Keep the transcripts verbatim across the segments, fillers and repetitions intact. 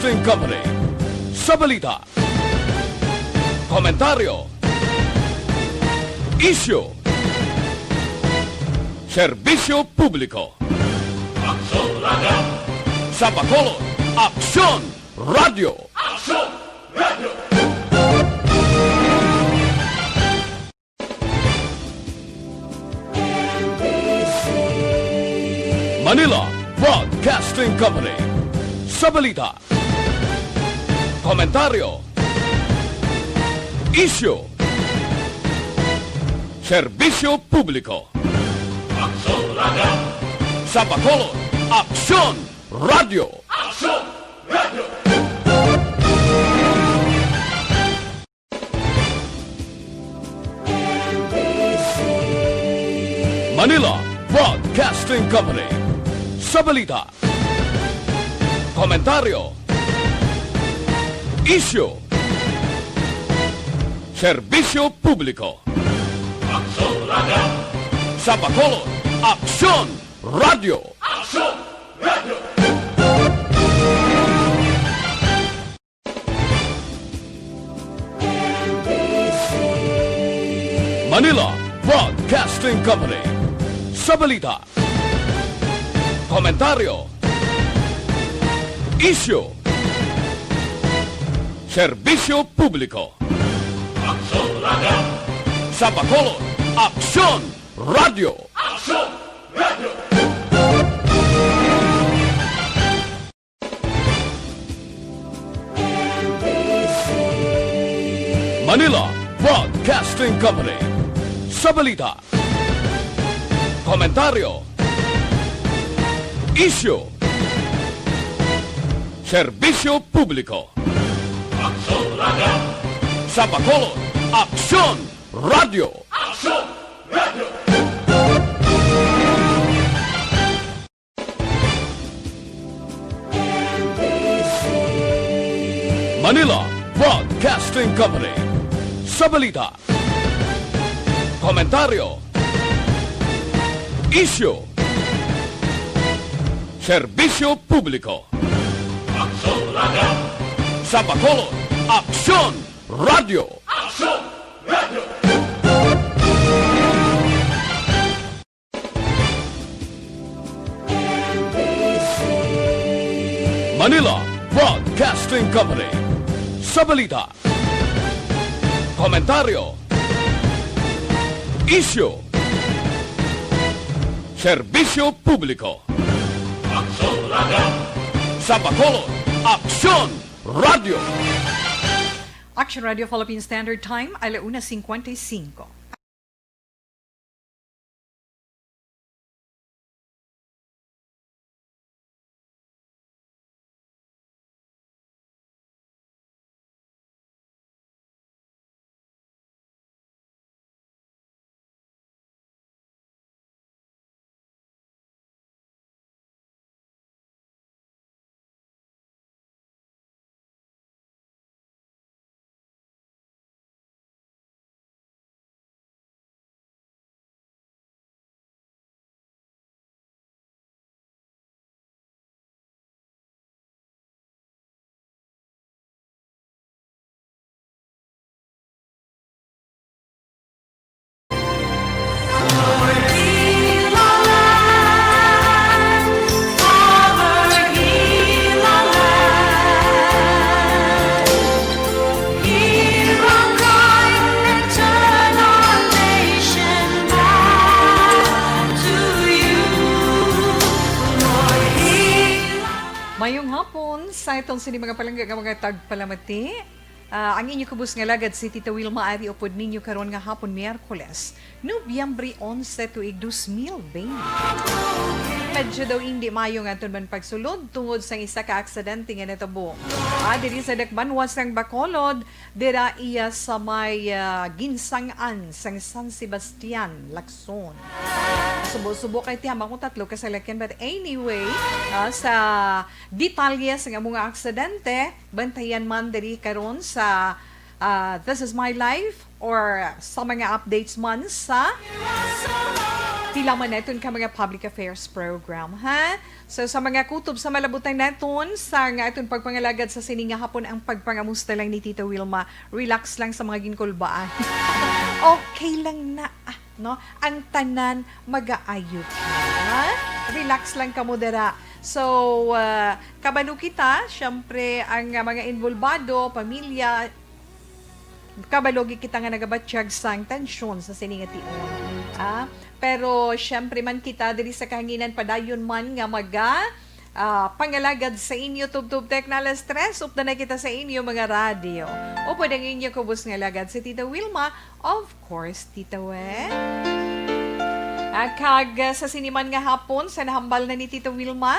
Broadcasting Company. Sa balita, komentaryo, isyu, serbisyo publiko. Aksyon Radio! Sa Bacolod, Aksyon Radio! Aksyon Radio! Manila Broadcasting Company. Sa balita, komentaryo, isyu, serbisyo publiko. Aksyon Radio! Sa Bacolod, Aksyon Radio! Aksyon Radio! Manila Broadcasting Company. Sa balita, komentaryo, isyu, serbisyo publiko. Aksyon Radio! Sa Bacolod, Aksyon Radio! Aksyon Radio! Manila Broadcasting Company. Sa balita, komentaryo, isyu, serbisyo publiko. Aksyon Radio! Sa Bacolod, Aksyon Radio! Aksyon Radio! Manila Broadcasting Company. Sa balita, komentaryo, isyu, serbisyo publiko. Aksyon Radio! Sa Bacolod, Aksyon Radio! Aksyon Radio! Manila Broadcasting Company. Sa balita, komentaryo, isyu, serbisyo publiko. Aksyon Radio! Sa Bacolod, Aksyon Radio! Aksyon Radio! Manila Broadcasting Company. Sa balita, komentaryo, isyu, serbisyo publiko. Aksyon Radio! Sa Bacolod, Aksyon Radio! Action Radio Philippine Standard Time, ala una cincuenta y cinco. Mayong hapon sa itong sini mga palangga nga mga tagpalamati. Ah, ang inyo kubos nga lagad si Tita Wilma ari upod ninyo karon nga hapon, Miyerkules, Nobyembre onse, tuig dos mil baynte. Medyo daw indi maayo nga aton man pagsulod tungod sang isa ka aksidente nga natabo, ah, diri sa dakbanwa sang Bacolod, dira iya sa may, ah, ginsang-an sang San Sebastian, Lacson. Subo-subo kay tiyaman ko tatlo ka salakyan, but anyway, ah, sa detalye sang amo nga aksidente, bantayan man diri karon sa, ah, This Is My Life or sa mga updates man sa Hilaman naton ka mga public affairs program, ha? So, sa mga kutob sa malabutan naton, sa nga aton pagpangalagad sa sini nga hapon, ang pagpangamusta lang ni Tita Wilma, relax lang sa mga ginkulbaan. Okay lang na, ah, no? Ang tanan magaayo, ha? Relax lang kamo dira. So, ah, kabalo kita, syempre, ang, ah, mga involbado, pamilya, kabalo gid kita nga nagabatyag sang tensyon sa sini nga tion. Ah, pero syempre man kita diri sa kahanginan padayon man nga maga, ah, pangalagad sa inyo tubtob tekna alas tres, updan na kita sa inyo mga radyo. Upod ang inyo kubos nga lagad si Tita Wilma, of course, Tita We. Ah, kag, ah, sa sini man nga hapon, sa nahambal na ni Tita Wilma,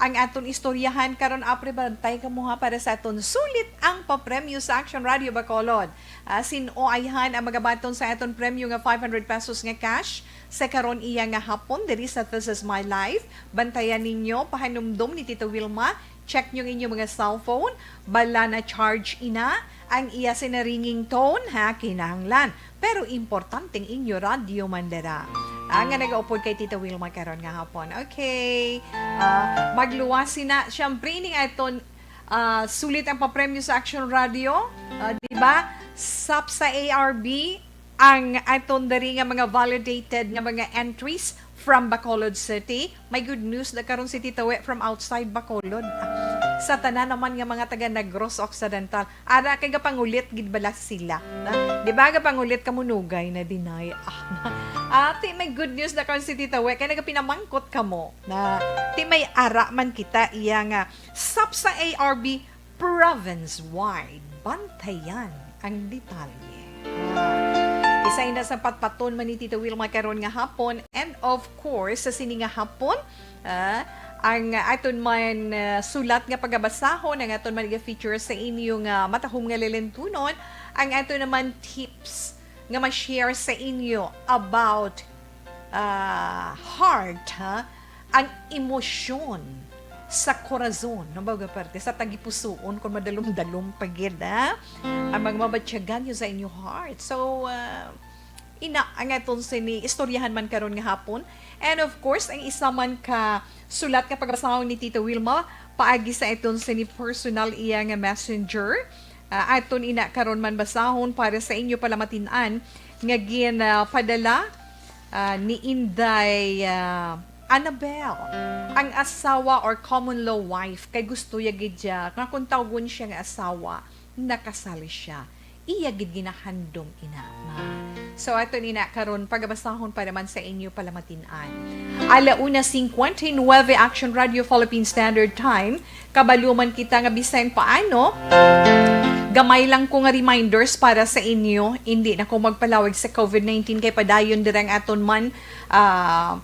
ang aton istoryahan karon, apre, bantay kamo ha, para sa aton sulit ang papremyo sa Action Radio Bacolod. Ah, sin-o ayhan ang magabaton sa aton premyo nga five hundred pesos nga cash sa karon iya nga hapon diri sa This Is My Life. Bantayan ninyo, pahanumdom ni Tita Wilma, check nyo ang inyo mga cellphone, bala na charge ina, ang iya sina ringing tone, ha, kinahanglan. Pero importante ang inyo radyo man dira. Ah, nga nagaupod kay Tita Wilma karon nga hapon. Okay. Ah, magluwas sina. Siyempre, ining aton, ah, sulit ang papremyo sa Action Radio. Ah, di ba? Sap sa A R B, ang aton diri nga mga validated nga mga entries from Bacolod City. May good news na karon si Tita We from outside Bacolod. Sa tanan naman nga mga taga Negros Occidental, ara kay gapangulit gid bala sila. Na, di ba gapangulit kamo nugay na dinay? Ah, ah, ti may good news na karon si Tita We kay nagapinamangkot kamo na ti may ara man kita iya nga sap sa A R B province-wide. Bantayan ang detalye. Ah, isa ina sa patpaton man ni Tita Wilma karon nga hapon, and of course, sa sini nga hapon, ah, ang aton man, ah, sulat nga pagabasahon, ang aton man i-feature sa inyo nga matahom nga lilintunon, ang aton naman tips nga ma-share sa inyo about, ah, heart, ha? Ang emosyon sa korazon, no, baga parte sa tagipusoon, kung madalom-dalom pa gid, ha? Ang mga mabatyagan nyo sa inyo heart. So, ah, ina, ang aton sini istoryahan man karon nga hapon. And of course, ang isa man ka sulat nga pagbasahon ni Tita Wilma, paagi sa aton sini personal iya nga messenger. Ah, aton ina karon man basahon para sa inyo palamatin-an nga gin, ah, padala, ah, ni Inday, ah, Annabel, ang asawa or common law wife, kay gusto ya gid siya nga kung tawgon siya nga asawa, nakasal siya. Iya gid ginahandom ina, ma. So, aton ina karon pagabasahon para man sa inyo palamatin-an. Ala una cincuenta y nueve Action Radio Philippine Standard Time, kabalo man kita nga bisan paano, gamay lang ko nga reminders para sa inyo. Hindi na ko magpalawig sa COVID nineteen kay padayon dira ang aton man, ah,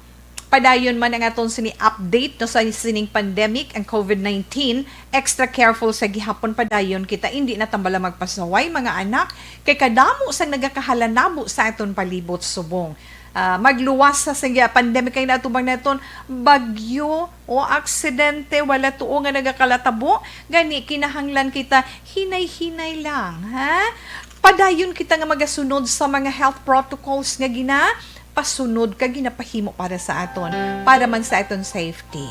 padayon man ang aton sini update, no, sa sining pandemic, ang COVID nineteen. Extra careful sa gihapon padayon kita. Hindi na tambala magpasaway, mga anak, kay kadamo sang nagakahalanabo sa aton palibot subong. Ah, magluwas sa sini pandemic kay natubang naton bagyo o aksidente, wala tuo nga nagakalatabo, gani kinahanglan kita hinay-hinay lang, ha? Padayon kita nga magasunod sa mga health protocols nga ginapasunod kag ginapahimo para sa aton, para man sa aton safety.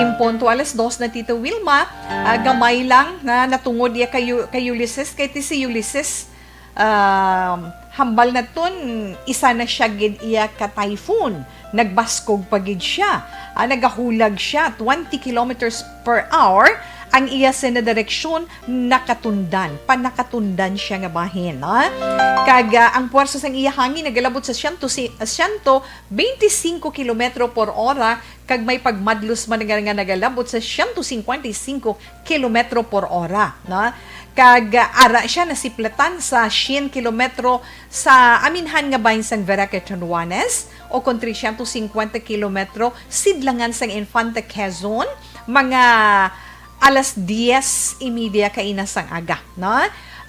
Impunto alas dos na, Tito Wilma, ah, gamay lang na natungod iya kay, kay Ulysses, kay ti si Ulysses, um, hambal naton, isa na siya gid iya ka typhoon. Nagbaskog pa gid siya. Ah, nagahulag siya, twenty kilometers per hour ang iya sina direksyon, nakatundan, panakatundan siya nga bahin, ha? Kag, ah, ang puwersa sang iya hangin nagalabot sa siyento si-, siyento beintisinko kilometro por ora, kag may pagmadlos man nga, nga nagalabot sa siyento singkwenta y singko kilometro por ora, no? Kag, ah, ara siya nasiplatan sa syen kilometro sa aminhan nga bahin sang Vera, Catanduanes, o kon trescientos cincuenta kilometro sidlangan sang Infante Quezon, mga alas diez y media kaina sang aga, no?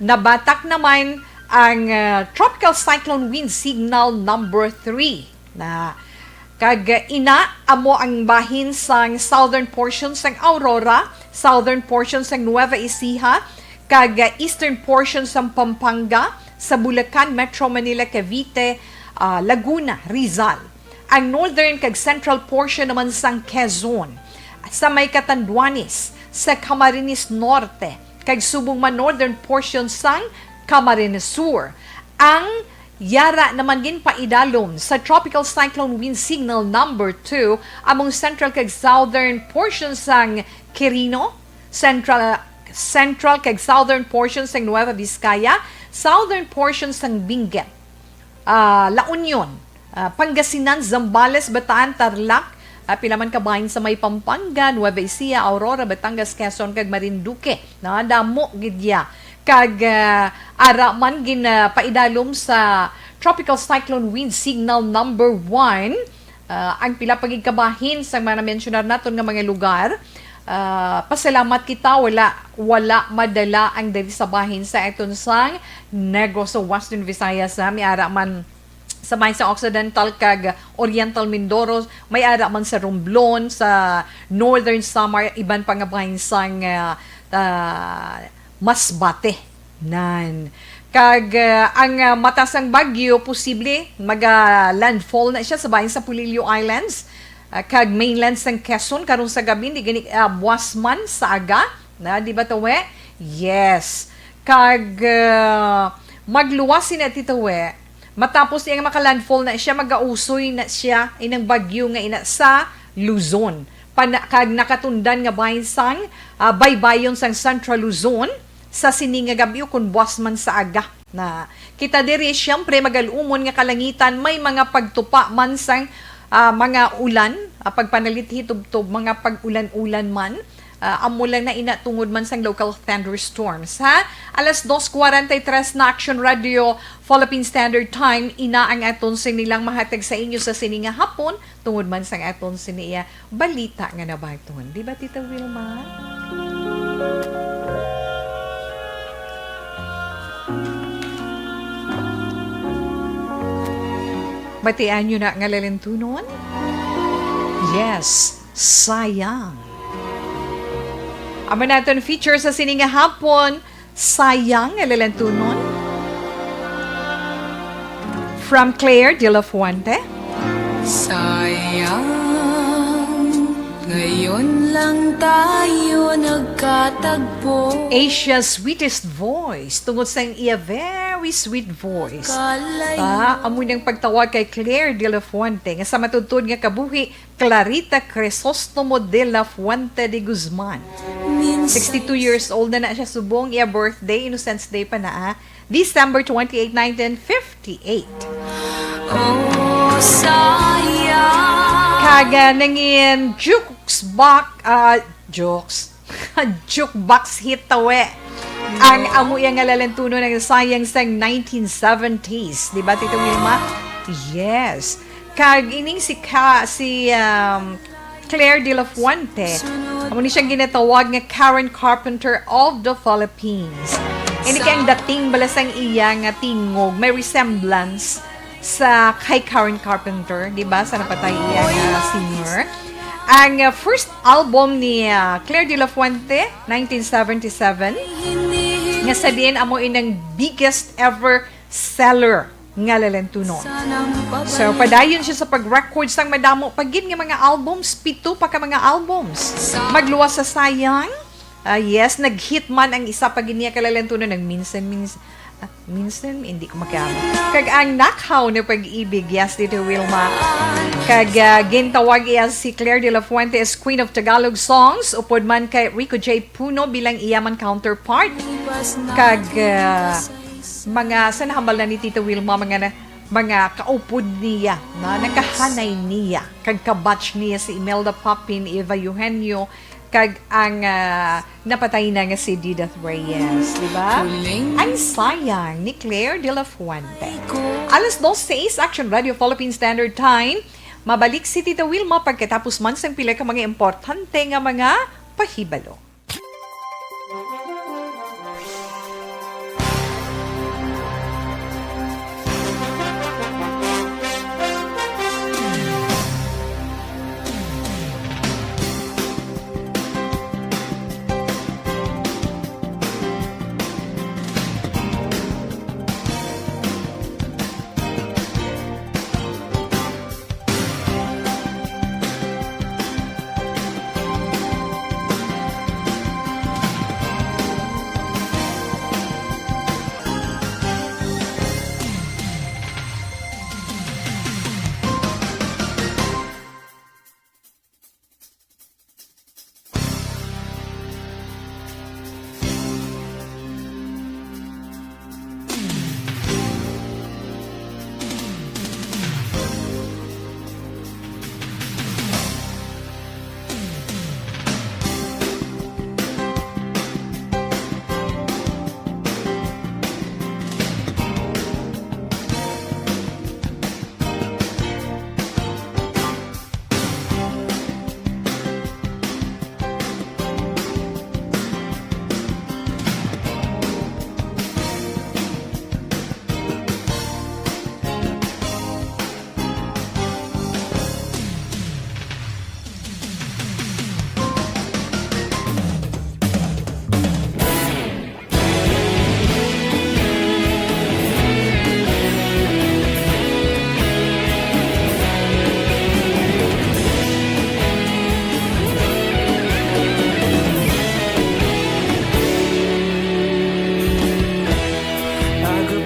Nabatak naman ang, ah, Tropical Cyclone Wind Signal number three na, kag ina amo ang bahin sang southern portion sang Aurora, southern portion sang Nueva Ecija, kag eastern portion sang Pampanga, sa Bulacan, Metro Manila, Cavite, ah, Laguna, Rizal. ang northern kag central portion naman sang Quezon, sa may Catanduanes, sa Camarines Norte, kag subong man northern portion sang Camarines Sur. Ang yara naman ginpaidalom sa Tropical Cyclone Wind Signal number two among central kag southern portion sang Quirino, central, central kag southern portion sang Nueva Vizcaya, southern portion sang Benguet, ah, La Union, ah, Pangasinan, Zambales, Bataan, Tarlac, ah, pila man ka bahin sa may Pampanga, Nueva Ecija, Aurora, Batangas, Quezon, kag Marinduque. Na, damo gid ya. Kag, ah, ara man gin, ah, paidalom sa Tropical Cyclone Wind Signal number one, ah, ang pila pa gid ka bahin sa mga na-mensionar naton nga mga lugar. Ah, pasalamat kita, wala, wala madala ang diri sa bahin sa aton sang Negros sa Western Visayas, ha. May ara man sa bahin sa Occidental kag Oriental Mindoro, may ara man sa Romblon, sa Northern Samar, iban pa nga bahin sang, ah, ah, Masbate. Nan. Kag, ah, ang, ah, mata sang bagyo, posible maga-landfall na siya sa bahin sa Polillo Islands, ah, kag mainland sang Quezon karon sa gabi, di gani, ah, buas man sa aga, na, di ba, Tawe? Yes. Kag, ah, magluwas sina, Tita We, matapos niya nga maka-landfall na siya, magausoy na siya inang bagyo nga ina sa Luzon. Pana-, kag nakatundan nga bahin sang, ah, baybayon sang Central Luzon sa sini nga gabi, o kon buas man sa aga. Na kita diri, siyempre, magalumon nga kalangitan, may mga pagtupa man sang, ah, mga ulan, ah, pagpanalithitubtob, mga pag-ulan-ulan man, ah, amo lang na ina tungod man sang local thunderstorms, ha? Alas dos cuarenta y tres na, Action Radio, Philippine Standard Time, ina ang aton sinilang mahatag sa inyo sa sini nga hapon, tungod man sang aton sini, ah, balita nga nabaton. Di ba, Tita Wilma? Batian nyo na nga lalentunon? Yes, sayang. Amo naton feature sa sini nga hapon, sayang nga lalentunon. From Claire de la Fuente. Sayang, ngayon lang tayo nagkatagpo. Asia's sweetest voice, tungod sang iya very sweet voice. Kalay- Ah, amo nang pagtawag kay Claire de la Fuente, nga sa matudtod nga kabuhi, Clarita Crisostomo de la Fuente de Guzman. Minsan Sixty-two years old na na siya subong. Iya birthday, Innocence Day pa na, ah. December twenty-eight, nineteen fifty-eight. Oh, sayang. Kag, ah, nangin jukes bak-, ah, jukes. Jukebox hit, Tawe. Ang amo iya nga lalentunon ang sayang sang nineteen seventies. Di ba, Tito Wilma? Yes. Kag ining si Ka-, si, um, Claire de la Fuente, amo ni siyang ginatawag nga Karen Carpenter of the Philippines. Ini kay ang dating bala sang iya nga tingog, may resemblance sa kay Karen Carpenter, di ba, sa napatay iya nga singer. Ang, uh, first album ni, uh, Claire de la Fuente, nineteen seventy-seven, nga sa diin amo inang biggest ever seller nga lalentunon. So, padayon siya sa pag-record sang madamo pa gid nga mga albums, pito pa ka mga albums. Magluwas sa Sayang, ah, yes, nag-hit man ang isa pa gid niya ka lalentunon, nag Minsan, Minsan, ah, Minsan, hindi ko makialam. Kag ang Nakhaw na Pag-ibig, yes, Tito Wilma. Kag, ah, gintawag iya si Claire de la Fuente as Queen of Tagalog Songs, upod man kay Rico J. Puno bilang iya man counterpart. Kag, ah, mga sa nahambal na ni Tita Wilma, mga na, mga kaupod niya, na nakahanay niya, kag kabatch niya si Imelda Papin, Eva Eugenio, kag ang, ah, napatay na nga si Didith Reyes, di ba? Ang Sayang ni Claire de la Fuente. Alas dos seis, Action Radio Philippine Standard Time. Mabalik si Tita Wilma pagkatapos man sang pila ka mga importante nga mga pahibalo.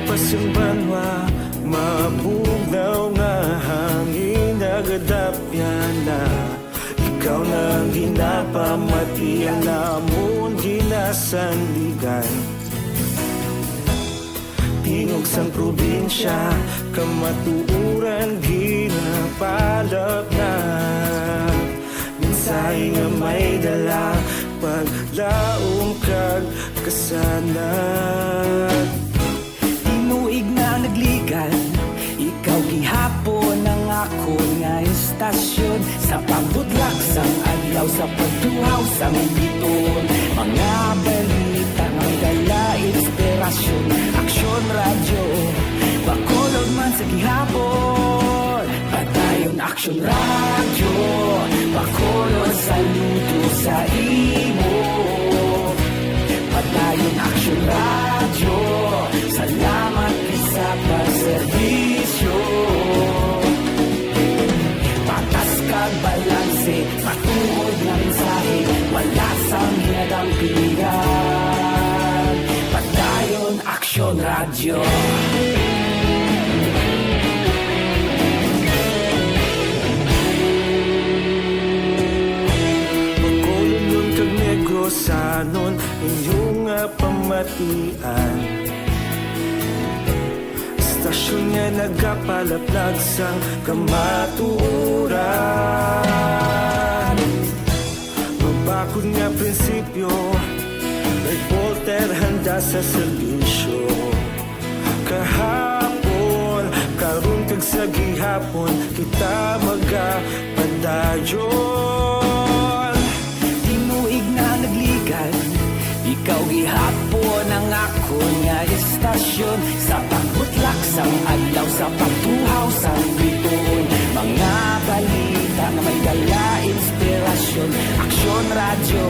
Pasang banwa, mabugnaw nga hangin nagadapyan na. Ikaw na ang ginapamatian namon ginasandigan. Tingog sang probinsya, kamatuoran ginapalapnag. Mensahe nga may dala, paglaom kag kasanag. Tinuig na nagligad, ikaw gihapon ang akon nga istasyon. Sa pagbutlak sang adlaw, sa pagtuhaw sang biton, mga balita nga may dala inspirasyon. Aksyon Radyo, Bacolod man sa gihapon. Padayon Aksyon Radyo, Bacolod, saludo sa imo. Padayon Aksyon Radyo, salamat gid sa pagserbisyo. Patas kag balanse, matuod nga mensahe, wala sang ginadampigan. Padayon Aksyon Radyo. Bacolodnon kag Negrosanon, inyo nga pamatian. Istasyon nga nagapalaplag sang kamatuoran. Mabakod nga prinsipyo, reporter handa sa serbisyo. Kahapon, karon kag sa gihapon, kita magapadayon. Tinuig na nagligad, ikaw gihapon ang akon nga istasyon. Sa pagbutlak sang adlaw, sa pagtuhaw sang biton, mga balita nga may dala inspirasyon. Aksyon Radyo,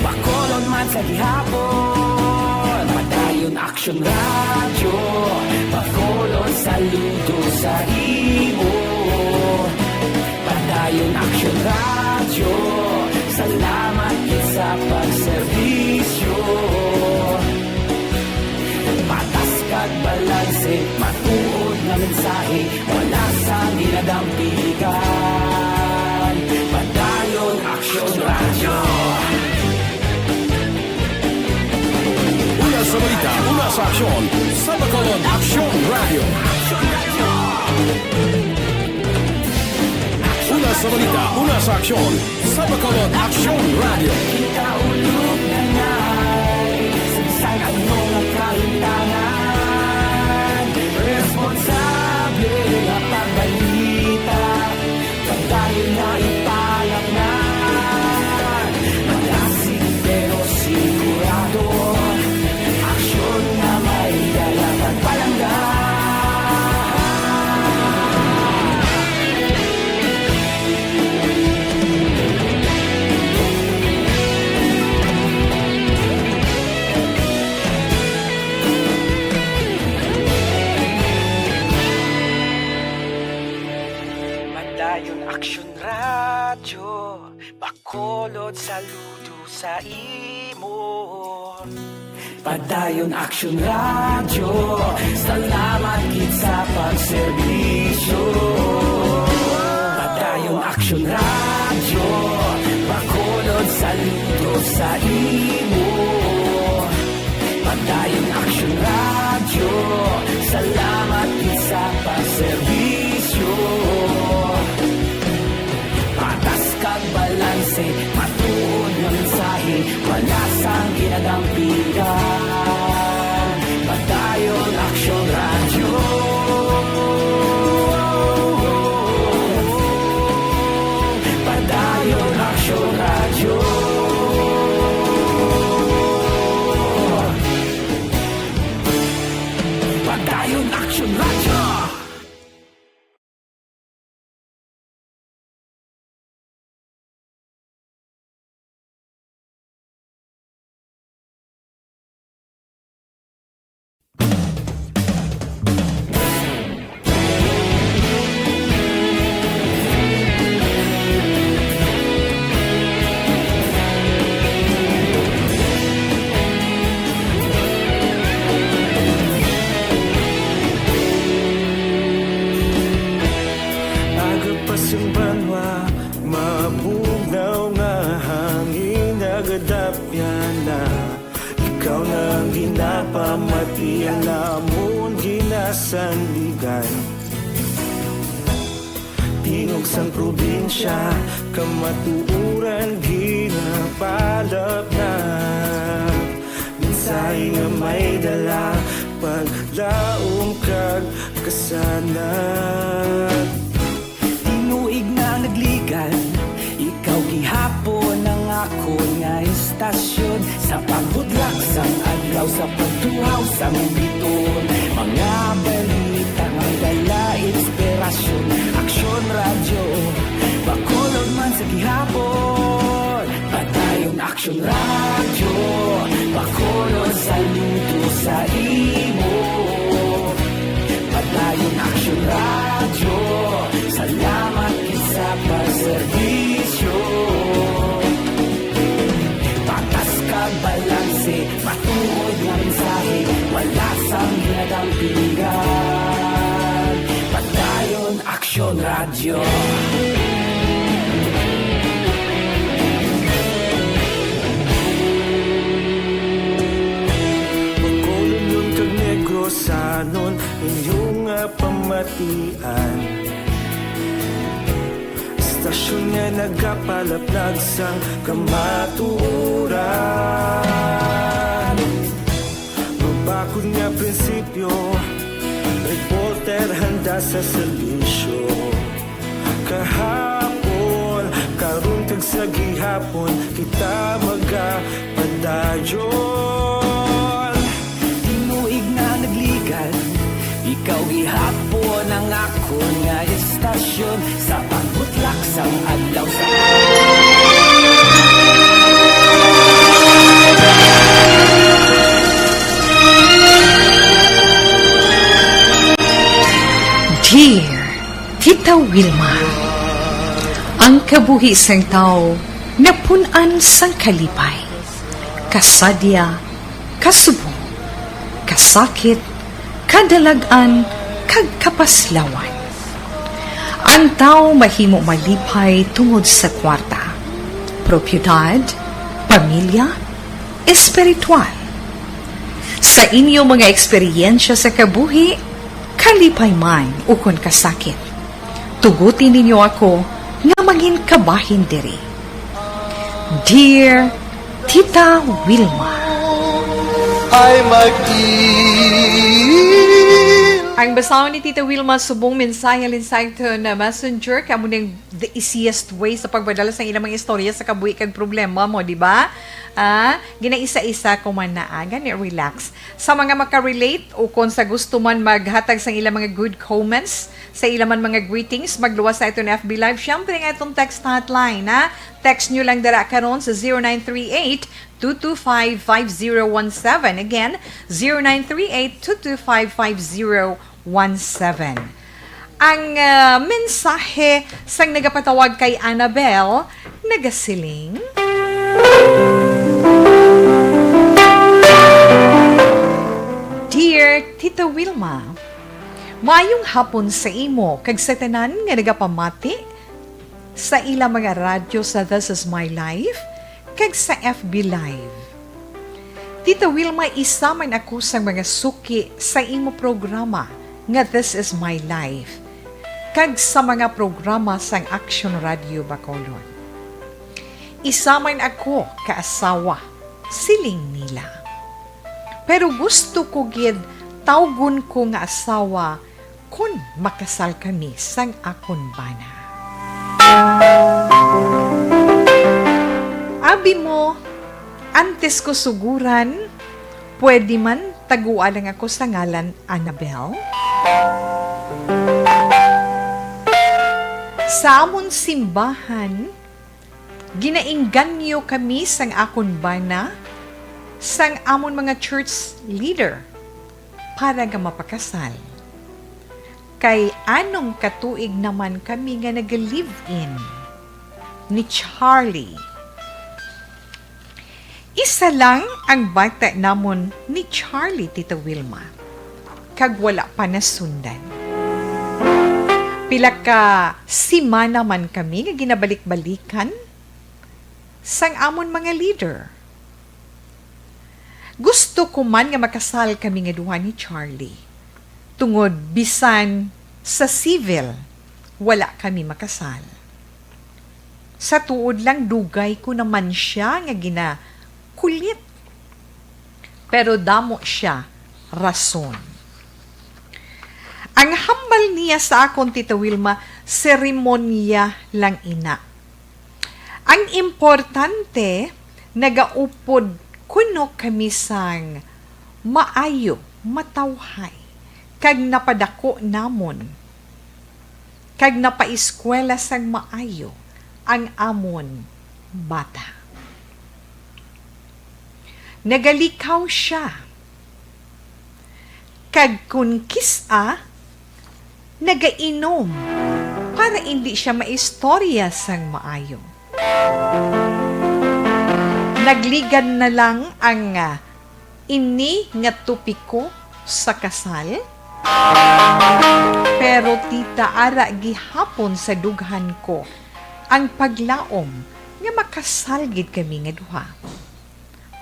Bacolod man sa gihapon. Padayon Aksyon Radyo, Bacolod, saludo sa imo. Padayon Aksyon Radyo, salamat gid sa pagserbisyo. Patas kag balanse, matuod nga mensahe, wala sang ginadampigan. Padayon Aksyon Radyo. Una sa balita, una sa aksyon, sa Bacolod Aksyon Radyo. Una sa balita, una sa aksyon, sa Bacolod Aksyon Radyo. Kita ulog na ngay, sa bisan ano nga kahitangan, responsable nga pagbalita. Padayon na ipalapngan, malasig pero sigurado. Aksyon nga may dala kag palangga. Padayon Aksyon Radyo, Bacolod, saludo sa imo. Padayon Aksyon Radyo, salamat gid sa pagserbisyo. Padayon Aksyon Radyo, Bacolod, saludo sa imo. Padayon Aksyon Radyo, salamat gid sa pagserbisyo. Patas kag balanse, matuod nga mensahe, wala sang ginadampigan. Padayon Aksyon Radyo. Padayon Aksyon Radyo. Padayon Aksyon Radyo. Sandigan. Tingog sang probinsya, kamatuoran ginapalap na. Mensahe nga may dala, paglaom kag kasanag. Tinuig na nagligad, ikaw gihapon ang akon nga istasyon. Sa pagbutlak sang adlaw, sa pagtuhaw sang biton, mga balita nga dala inspirasyon. Aksyon Radyo, Bacolod man sa gihapon. Padayon Aksyon Radyo, Bacolod, saludo sa imo. Padayon Aksyon Radyo, salamat gid sa pagserbisyo. Patas kag balanse, matuod nga mensahe, wala sang ginadampingan. Padayon Aksyon Radyo. Bacolodnon kag Negrosanon, inyo nga pamatian. Istasyon nga nagapalaplag sang kamatuoran. Mabakod nga prinsipyo, reporter handa sa serbisyo. Kahapon, karon kag sa gihapon, kita magapadayon. Tinuig na nagligad, ikaw gihapon ang akon nga istasyon. Sa pagbutlak sang adlaw, sa Dear Tita Wilma, ang kabuhi sang tawo napun-an sang kalipay, kasadya, kasubong, kasakit, kadalag-an, kag kapaslawan. Ang tawo mahimo malipay tungod sa kwarta, propiedad, pamilya, espiritual. Sa inyo mga eksperyensya sa kabuhi, kalipay man ukon kasakit, tuguti ninyo ako nga mangin kabahin diri. Dear Tita Wilma. Ay mag-il. Ang basahon ni Tita Wilma subong mensahe halin sa aton na messenger, kamo ning the easiest way sa pagpadala sa ilang mga istorya sa kabuhi kag problema mo, di ba? Ah, ginaisa-isa ko man na, ah, gani, relax. Sa mga makarelate o kon sa gusto man maghatag sang ilang mga good comments, sa ilang man mga greetings, magluwas sa aton F B Live. Siyempre, nga itong text hotline, ha? Text nyo lang dara karon sa zero nine three eight, two two five, five zero one seven. Again, zero nine three eight, two two five, five zero one seven. Ang, ah, mensahe sang nagapatawag kay Annabel nagasiling, Dear Tita Wilma, maayong hapon sa imo kag sa tanan nga nagapamati sa ila mga radyo sa This Is My Life kag sa F B Live. Tita Wilma, isa man ako sa mga suki sa imo programa nga This Is My Life kag sa mga programa sang Action Radio Bacolod. Isa man ako ka asawa, siling nila. Pero gusto ko gid tawgon ko nga asawa kon makasal kami sang akon bana. Abi mo, antes ko suguran, pwede man tagua lang ako sa ngalan Annabel? Sa amon simbahan, ginainganyo kami sang akon bana sang amon mga church leader para nga mapakasal. Kay anom ka tuig naman kami nga nag-live-in ni Charlie. Isa lang ang bata namon ni Charlie, Tita Wilma, kag wala pa nasundan. Pila ka simana man kami nga ginabalik-balikan sang amon mga leader. Gusto ko man nga makasal kami nga duha ni Charlie. Tungod bisan sa civil, wala kami makasal. Sa tuod lang, dugay ko naman siya nga ginakulit. Pero damo siya rason. Ang hambal niya sa akon, Tita Wilma, seremonya lang ina. Ang importante, nagaupod kuno kami sang maayo, matawhay, kag napadako namon, kag napaeskwela sang maayo ang amon bata. Nagalikaw siya, kag kon kis-a, nagainom para indi siya maistorya sang maayo. Nagligad na lang ang, ah, ini nga topiko sa kasal. Pero, tita, ara gihapon sa dughan ko ang paglaom nga makasal gid kami nga duha,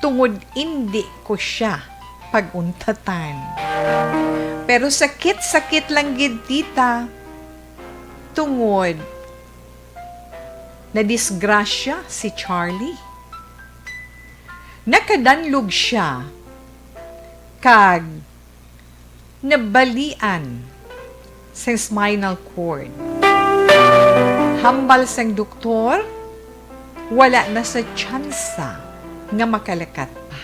tungod indi ko sia pag-untatan. Pero sakit-sakit lang gid, tita, tungod nadisgrasya si Charlie. Nakadanlog sia kag nabalian sang spinal cord. Hambal sang doktor, wala na sa tsansa nga makalakat pa.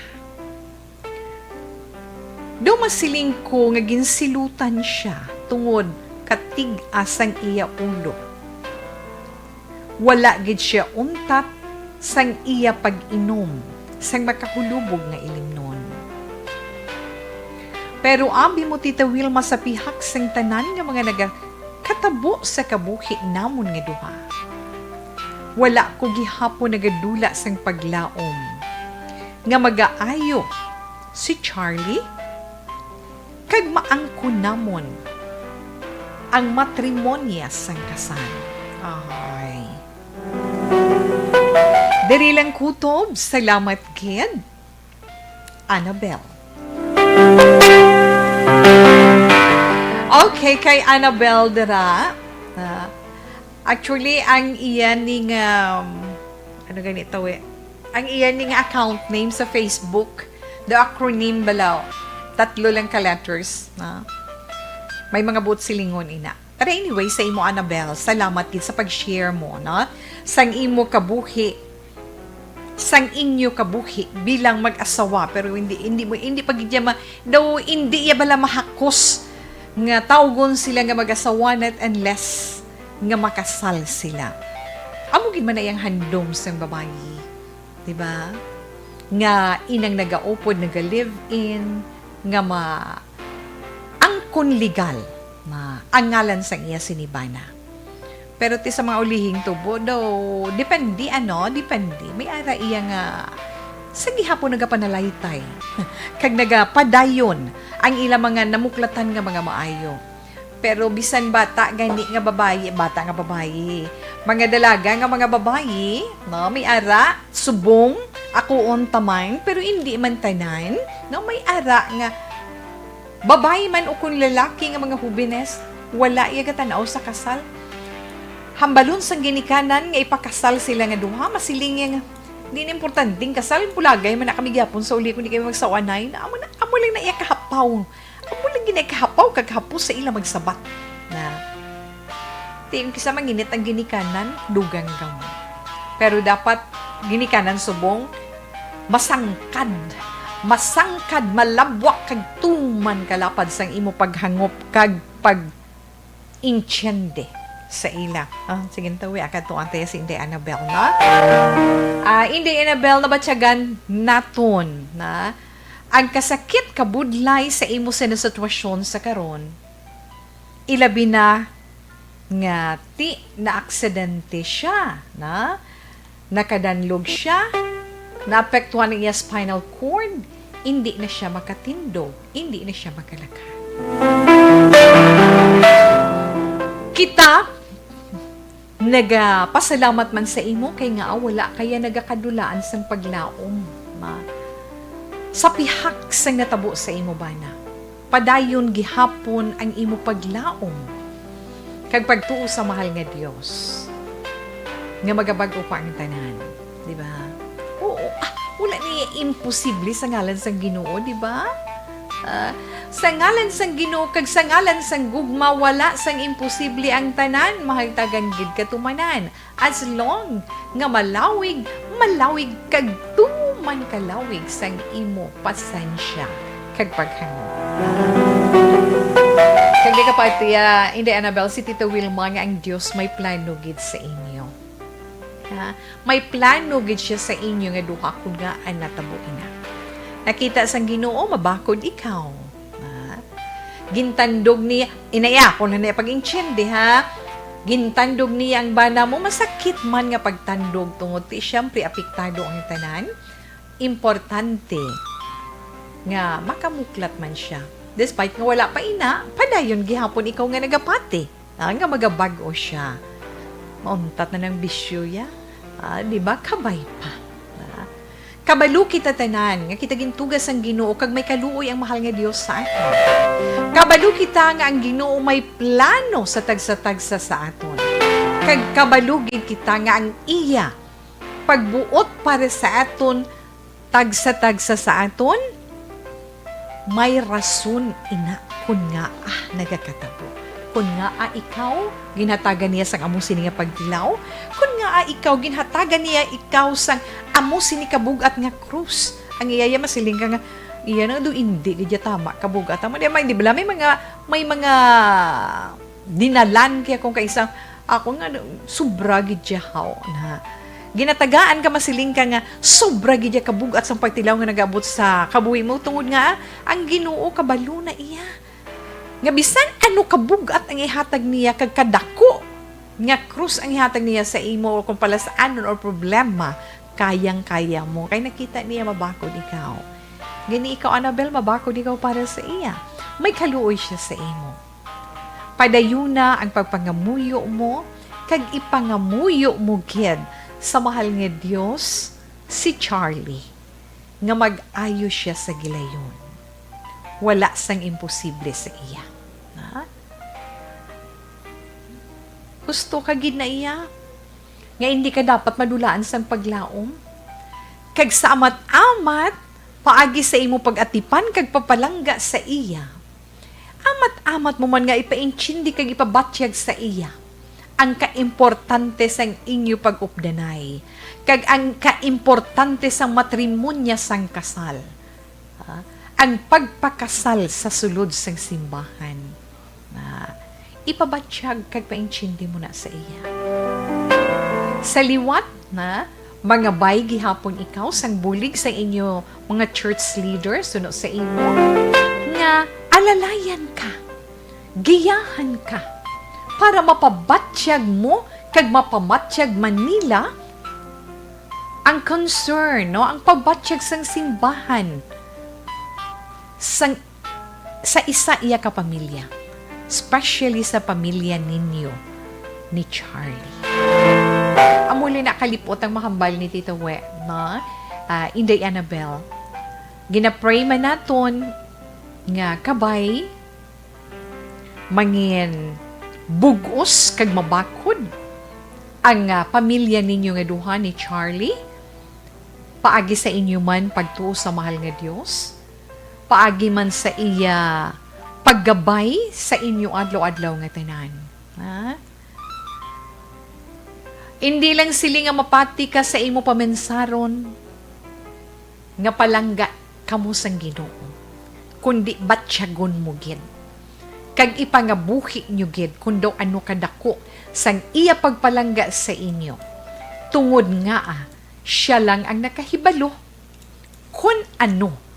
Daw masiling ko nga ginsilutan sia tungod katig-a sang iya ulo. Wala gid sia untat sang iya pag-inom sang makahulubog nga ilimnon. Pero abi mo, Tita Wilma, sa pihak sang tanan nga mga nagakatabo sa kabuhi namon nga duha, wala ko gihapon nagadula sang paglaom nga magaayo si Charlie kag maangkon namon ang matrimonya sang kasal. Ay. Diri lang kutob, salamat gid, Annabel. Okay, kay Annabel dira. Ah, actually, ang iya ning, um, ano gani to eh? Ang iya ning account name sa Facebook, the acronym bala, tatlo lang ka letters, na may mga buot silingon ina. Pero anyway, sa imo, Annabel, salamat gid sa pag-share mo, no? Sang imo kabuhi, sang inyo kabuhi bilang mag-asawa, pero hindi, hindi mo, hindi pa gid iya ma-, daw hindi iya bala mahakos nga tawgon sila nga mag-asawa, not unless nga makasal sila. Amo gid man na iyang handom sang babayi, di ba? Nga inang nagaupod, naga-live-in, nga ma-, angkon legal na ang ngalan sang iya sinibana. Pero ti sa mga ulihing tubo, daw, depende, ano, depende. May ara iya nga sa gihapon nagapanalaytay kag nagapadayon ang ila mga namuklatan nga mga maayo. Pero bisan bata gani nga babayi, bata nga babayi, mga dalaga nga mga babayi, no, may ara, subong, akuon ta man, pero indi man tanan, no, may ara nga babayi man ukon lalaki nga mga hubines, wala iya gatan-aw sa kasal. Hambalon sang ginikanan nga ipakasal sila nga duha, masiling niya nga, "Di na importante ang kasal, bulagay man na kami gyapon sa uli, kundi kami magsawanay na." Amo na, amo lang na iya kahapaw. Amo lang gid na kahapaw kag hapos sa ila magsabat na. Ti, kisa manginit ang ginikanan, dugang kamo. Pero dapat ginikanan subong masangkad, masangkad, malabwak kag tuman kalapad sang imo paghangop kag pag-intiende sa ila. Ah, sige, tawi, akad to ang taya si Inday Annabel, no? Ah, Inday Annabel, nabatyagan naton na ang kasakit, kabudlay sa imo sa sitwasyon sa karon, ilabi na nga ti naaksidente siya, na nakadanlog siya, naapektuhan ang iya spinal cord, indi na siya makatindog, indi na siya makalakad. Kita nagapasalamat man sa imo kay nga wala kaya nagakadulaan sang paglaom, ma, sa pihak sang natabo sa imo bana. Padayon gihapon ang imo paglaom kag pagtuo sa mahal nga Dios, nga magabag-o pa ang tanan, di ba? Oo, ah, wala ni imposible sa ngalan sang Ginoo, di ba? Ah, sa ngalan sang Ginoo kag sa ngalan sang gugma, wala sang imposible ang tanan, mahagtagan gid katumanan. As long nga malawig, malawig kag tuman kalawig sang imo pasensya kag paghangop. Kag di ka pa tiya, Inday Annabel, si Tita Wilma nga ang Dios may plano gid sa inyo. Ha? May plano gid siya sa inyo nga duha kun ngaa natabo ina. Nakita sang Ginoo, mabakod ikaw. Ha? Gintandog niya, inaya, kung na niya pag-intindi, ha? Gintandog niya ang bana mo, masakit man nga pagtandog tungod ti, siyempre, apektado ang tanan. Importante nga makamuklat man siya. Despite nga wala pa ina, padayon gihapon ikaw nga nagapati, ah, nga magabag-o siya. Mauntat na ng bisyo ya. Ah, di ba? Kabay pa. Ah, kabalo kita tanan nga kita gintuga sang Ginoo kag may kaluoy ang mahal nga Dios sa aton. Kabalo kita nga ang Ginoo may plano sa tagsa-tagsa sa aton. Kag kabalo gid kita nga ang iya pagbuot para sa aton, tagsa-tagsa sa aton, may rason ina kun ngaa nagakatabo. Kun ngaa ikaw ginhatagan niya sang amo sini nga pagtilaw, kun ngaa ikaw ginhatagan niya ikaw sang amo sini kabug-at nga krus. Ang iya, iya masiling ka nga, iya na do, hindi gid ya tama kabug-at. Amo di, may, di bala, may mga, may mga dinalan kaya kung kaisa, ako nga, sobra gid ya haw na. Ginatagaan ka, masiling ka nga, sobra gid ya kabug-at sang pagtilaw nga nag-abot sa kabuhi mo, tungod nga ang Ginoo kabalo na iya. Nga bisan ano kabug-at ang ihatag niya, kag kadako nga krus ang ihatag niya sa imo, o kung palas-anon or problema, kayang-kaya mo. Kay nakita niya mabakod ikaw. Gani ikaw, Annabel, mabakod ikaw para sa iya. May kaluoy siya sa imo. Padayuna ang pagpangamuyo mo, kag ipangamuyo mo gid sa mahal nga Dios si Charlie, nga mag-ayo siya sa gilayon. Wala sang imposible sa iya. Ha? Husto ka gid na iya, nga indi ka dapat madulaan sang paglaom, kag sa amat-amat, paagi sa imo pag-atipan kag papalangga sa iya. Amat-amat mo man nga ipaintindi kag ipabatyag sa iya ang kaimportante sang inyo pag-updanay, kag ang kaimportante sang matrimonya sang kasal. Ha? Ang pagpakasal sa sulod sang simbahan. Na ipabatyag kag paintindi mo na sa iya. Sa liwat na, mangabay gihapon ikaw sang bulig sa inyo mga church leader suno sa imo, nga alalayan ka, giyahan ka, para mapabatyag mo kag mapamatyag man nila ang concern, no, ang pagbatyag sang simbahan sang sa isa iya ka pamilya, especially sa pamilya ninyo ni Charlie. Amo lang na kalipot ang mahambal ni Tita We, no? Ah, Inday Annabel, ginapray man naton nga kabay, mangin bug-os kag mabakod ang, ah, pamilya ninyo nga duha ni Charlie, paagi sa inyo man pagtuo sa mahal nga Dios, paagi man sa iya paggabay sa inyo adlaw-adlaw nga tanan. Ha? Indi lang sili nga mapati ka sa imo pamensaron nga palangga kamo sang Ginoo, kundi batyagon mo gid, kag ipangabuhi nyo gid kon daw ano kadako sang iya pagpalangga sa inyo, tungod ngaa sia lang ang nakahibalo kon ano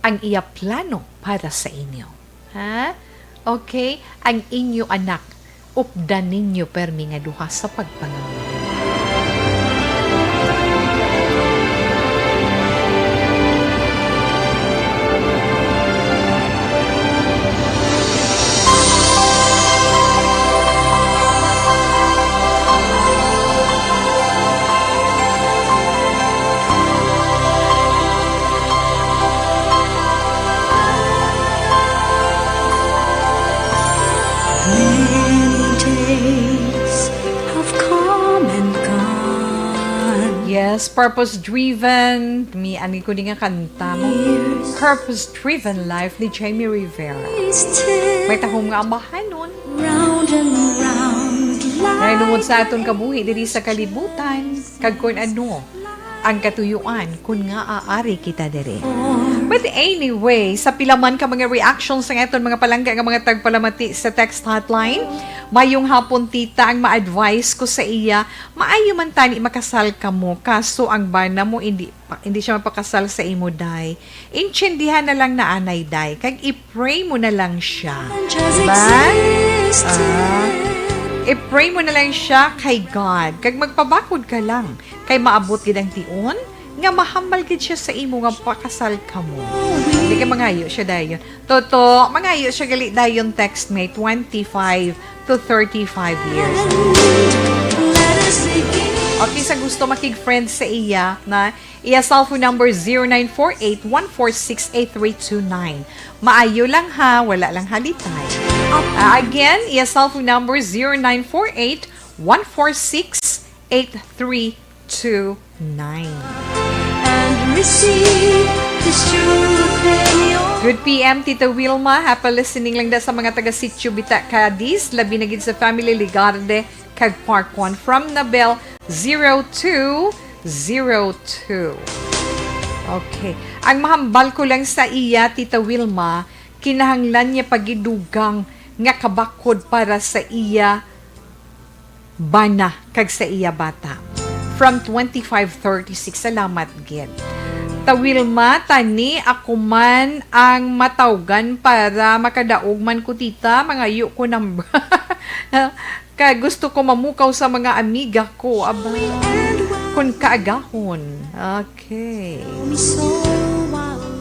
ang iya plano para sa inyo. Ha? Okay? Ang inyo anak, updan ninyo permi nga duha sa pagpangamuyo. As purpose-driven, may ani ko ni nga kanta mo. Purpose-driven life ni Jamie Rivera. May tahom nga ambahanon. Round and round. Nahinungod sa aton kabuhi diri sa kalibutan, kag kun ano ang katuyuan kun nga aari kita diri. But anyway, sa pila man ka mga reactions sa aton mga palangga nga mga tagpalamati sa text hotline, mayong hapon, tita, ang ma-advise ko sa iya, maayo man tani makasal kamo, kaso ang bana mo hindi pa, hindi siya mapakasal sa imo, day. Intindihan na lang na anay, day, kag i-pray mo na lang siya. Diba? Ah, i-pray mo na lang siya kay God, kag magpabakod ka lang, kay maabot gid ang tion nga mahambal gid siya sa imo nga pakasal kamo. Hindi ka mangayo siya dayon. Toto, mangayo siya gali dayon, text me, twenty-five to thirty-five years. Okay, sa gusto makig-friend sa iya, na iya cellphone number zero nine four eight one four six eight three two nine. Maayo lang ha, wala lang halitay. Ah, again, iya cellphone number zero nine four eight one four six eight three two nine. And receive this truth in your Good P M, Tita Wilma. Happy listening lang da sa mga taga Sitio Bita, Cadiz, labi na gid sa family Ligarde kag Park One from Nabel zero two zero two. Okay. Ang mahambal ko lang sa iya, Tita Wilma, kinahanglan niya pagidugang nga kabakod para sa iya bana kag sa iya bata. From twenty-five thirty-six, salamat gid. Ta Wilma, tani ako man ang matawgan para makadaog man ko, tita, mangayo ko number. Kay gusto ko mamukaw sa mga amiga ko, aba. Kun kaagahon. Okay.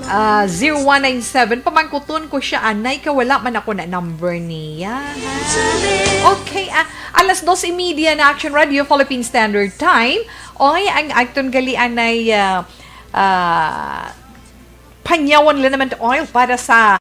Ah, zero one nine seven, pamangkuton ko siya, anay, ka wala man ako na number niya. Okay, ah, alas dos y media na, Action Radio Philippine Standard Time. Oy, ang aton gali anay, ah, ah, panyawan lang naman oil para sa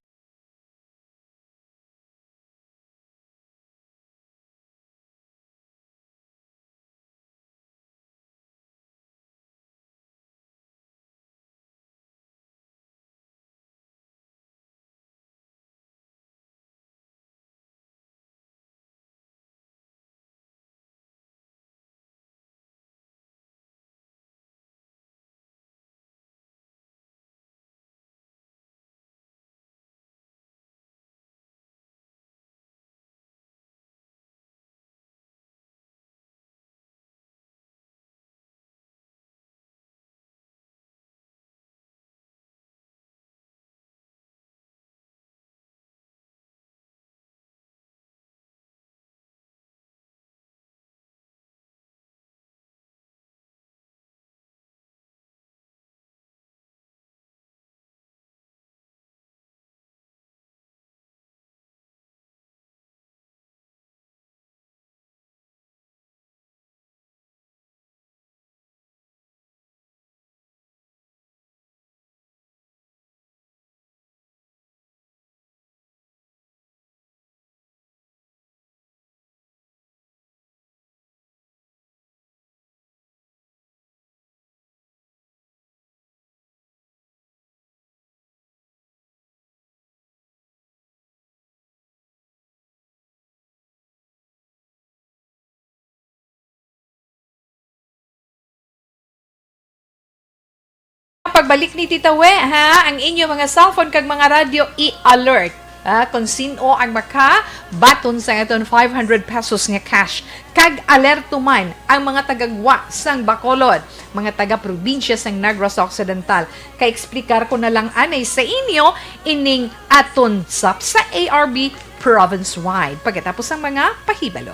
Pagbalik ni Tita We, ha, ang inyo mga cellphone kag mga radyo i-alert. Ah, kung sino ang makabaton sa aton five hundred pesos nga cash. Kag alerto man ang mga tagagwa sang Bacolod, mga taga-probinsya sang Negros Occidental. Kay explicar ko na lang anay sa inyo ining aton sap sa A R B province-wide. Pagkatapos ang mga pahibalo.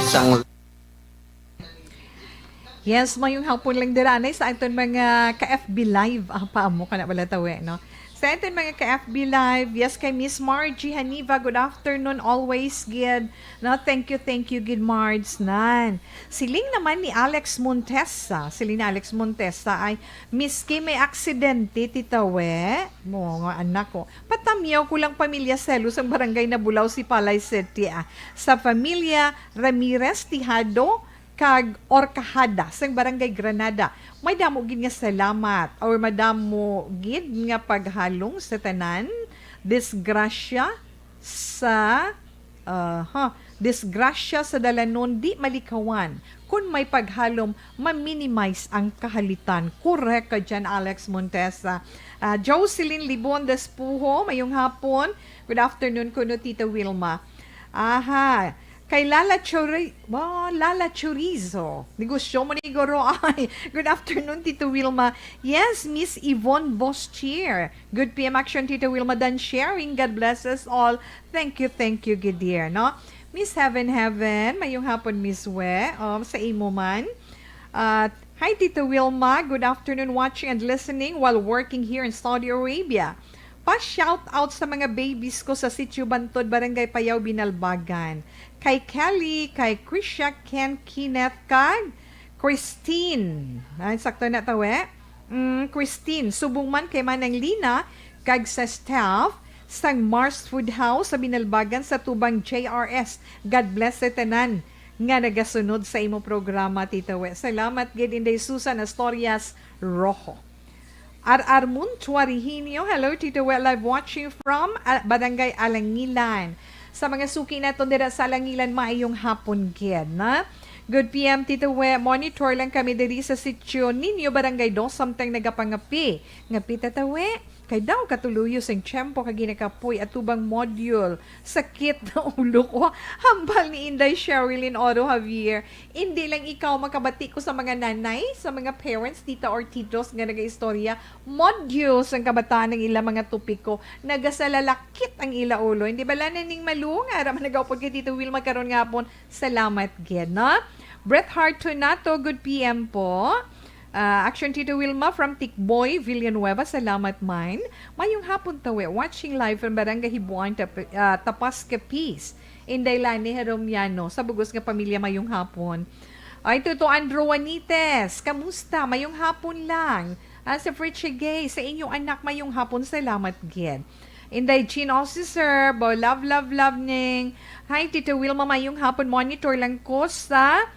Sang Yes, mayong hapon lang dira, anay, sa aton mga ka-F B Live. Ah, paamo ka na pala, tawe, no? Sa aton mga ka-F B Live, yes, kay Miss Margie Haniva, good afternoon, always gid. No, thank you, thank you, gid Mards, nan. Siling naman ni Alex Montesa, siling ni Alex Montesa ay, "Miski may aksidente, Tita We, mo nga anak ko, patamyaw ko lang pamilya Selos ang barangay Nabulaw, Sipalay City, ah, sa pamilya Ramirez Tijado kag Orcajada sang barangay Granada. May damo gid nga salamat or madamo gid nga paghalong sa tanan. Disgrasya sa, ah, ha, disgrasya sa dalanon di malikawan. Kun may paghalom, ma-minimize ang kahalitan." Correct ka dyan, Alex Montesa. Ah, Jocelyn Libon Despujo, mayong hapon. Good afternoon kuno, Tita Wilma. Aha. Kay Lala Chori-, oh, Lala Chorizo. Negosyo mo ni guro ay. Good afternoon, Tito Wilma. Yes, Miss Yvonne Bostier. Good P M action, Tito Wilma. Done sharing. God bless us all. Thank you, thank you, good dear, no? Miss Heaven Heaven, mayong hapon, Miss We. Um, sa imo man. At hi, Tito Wilma. Good afternoon, watching and listening while working here in Saudi Arabia. Pa-shout out sa mga babies ko sa Sitio Bantod, Barangay Payaw, Binalbagan. Kay Kelly, kay Krisha, Ken, Kenneth, kag Christine. Ay, sakto na to, eh. Mm, Christine, subong man kay Manang Lina, kag sa staff sang Mars Food House sa Binalbagan sa Tubang J R S. God bless sa tanan nga nagasunod sa imo programa, Tita We. Salamat gid, Inday Susan Astorias Rojo. R R Moon Tuarihinio, hello, Tito We, live watching from, ah, Barangay Alangilan. Sa mga suki naton dira sa Alangilan, maayong hapon gid, na? Good P M, Tito We, monitor lang kami diri sa sitio ninyo, Barangay Dos, samtang nagapangapi. Ngapi, Tita We? Kay daw katuloyo sing tiyempo kag ginakapoy atubang module. Sakit na ulo ko. Hambal ni Inday Sherilyn Oro Javier. Indi lang ikaw makabati ko sa mga nanay, sa mga parents, tita or titos nga nagaistorya. Module sang kabataan ang ila mga topiko. Nagasalalakit ang ila ulo. Hindi bala na ning malunga? Ara man nagaupod kay Tito Wilma karon nga hapon. Salamat gid, no? Bret Hart Tunato, good P M po. Ah, Action Tito Wilma from Tikboy, Villanueva, salamat man. Mayong hapon, Tawe. Watching live from Barangay Hibuan, Tap-, ah, Tapas, Capiz. Inday Lani Heromyano, sa bugos nga pamilya, mayong hapon. Ay, Tito Andrew Juanites, kamusta? Mayong hapon lang. Ah, sa Fritchie Gay, sa inyong anak, mayong hapon, salamat gid. Inday Jean Officer, bo, love, love, love, ning. Hi, Tito Wilma, mayong hapon. Monitor lang ko sa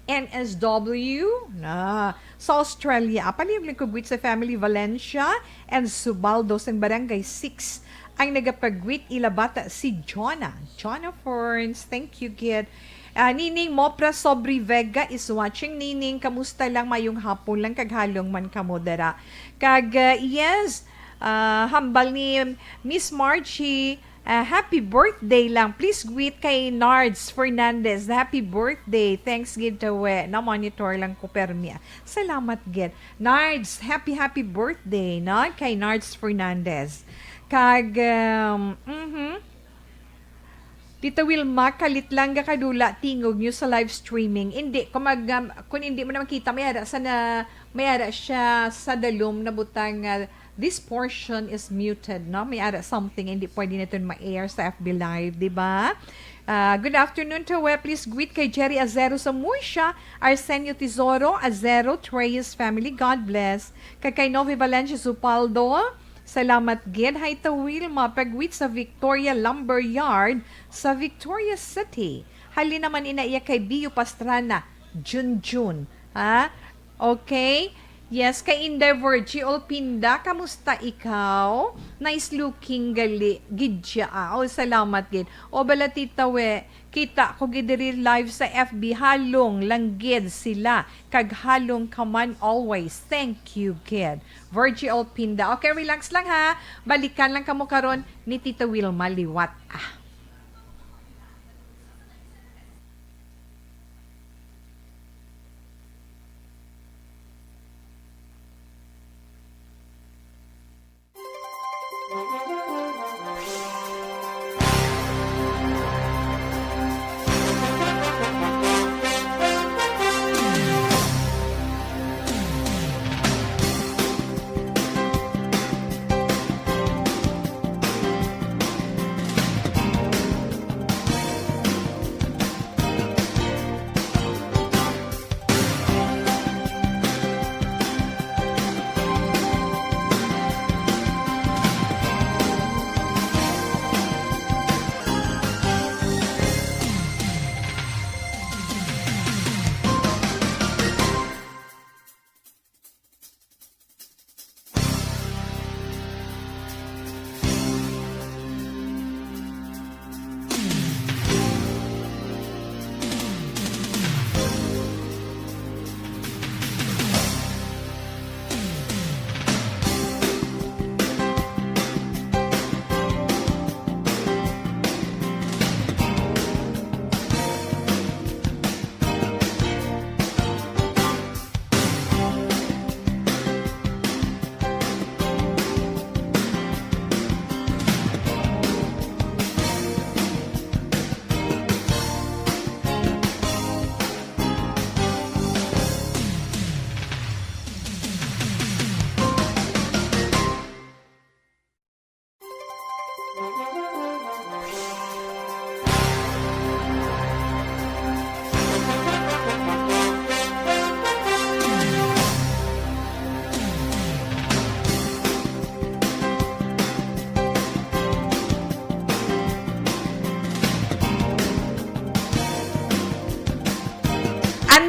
N S W na sa Australia. Apaliyog lang ko greet sa family Valencia and Subaldo sang Barangay six. Ang nagapag-greet ila bata si Jonah. Jonah Ferns, thank you, gid. Ah, Nining Mopra Sobri Vega is watching. Nining, kamusta lang? Mayong hapon lang, kag halong man kamo dira. Kag, ah, yes, ah, hambal ni Miss Margie, ah, happy birthday lang. Please greet kay Nards Fernandez. Happy birthday. Thanks gid, Tawe. Na-monitor lang ko permi. Salamat gid. Nards, happy, happy birthday, no? Kay Nards Fernandez. Kag, um, mhm. Tita Wilma, kalit lang gakadula tingog nyo sa live streaming. Hindi, kung mag, um, kung hindi mo na makita, may ara sa na, may ara siya sa dalom na butang nga, "This portion is muted," no? May ara something, hindi pwede natin ma-air sa F B Live, di ba? Ah, good afternoon, Tawe. Please greet kay Jerry Azero sa Murcia, Arsenio Tesoro, Azero, Treyes family. God bless. Kag kay Novi Valencia Supaldo, salamat gid. Hi, Tawil, mapagwit sa Victoria Lumber Yard sa Victoria City. Halin naman ina iya kay Bio Pastrana, Junjun. Ha? Okay? Yes, kay Inday Virgie Olpinda, kamusta ikaw? Nice looking gali, gid siya, ah. Oh, salamat gid. O, bala, Tita We, kita ko gid diri live sa F B, halong lang gid sila, kag halong ka man always. Thank you gid. Virgie Olpinda. Okay, relax lang ha. Balikan lang kamo karon ni Tita Wilma liwat, ah.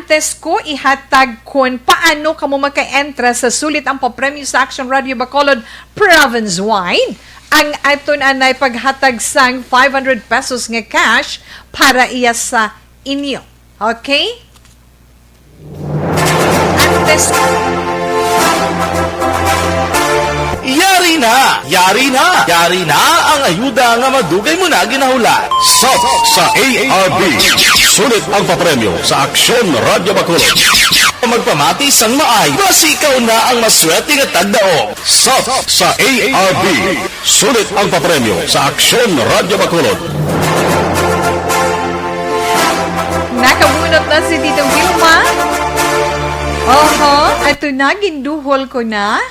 Antes ko ihatag kon paano kamo maka-entra sa Sulit ang Papremyo sa Action Radio Bacolod province-wide, ang aton anay paghatag sang five hundred pesos nga cash para iya sa inyo. Okay? Antes Yari na! Yari na! Yari na ang ayuda nga madugay mo na ginahulat. Sap sa A R B. Sulit ang papremyo sa Aksyon Radyo Bacolod. Magpamati sang maay, basi ikaw na ang maswerte nga tagdaog. Sap sa A R B. Sulit ang papremyo sa Aksyon Radyo Bacolod. Nakabunot na si Tito Wilma. Oho, ato na, ginduhol ko na.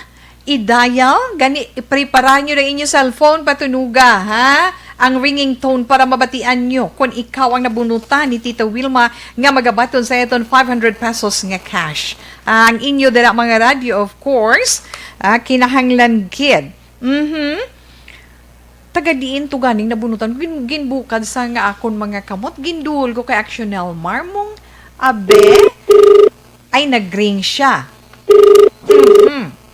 I-dial, gani, iprepara nyo na inyo cellphone, patunuga, ha? Ang ringing tone para mabatian nyo kung ikaw ang nabunutan ni Tita Wilma nga magabaton sa iton five hundred pesos nga cash. Ah, ang inyo dira mga radyo, of course, ah, kinahanglan gid. Mhm. Taga diin to ganing nabunutan? Gin-, ginbukad sa nga akon mga kamot, ginduhol ko kay Action Elmar mong abe. Ay, nag-ring siya. Mhm.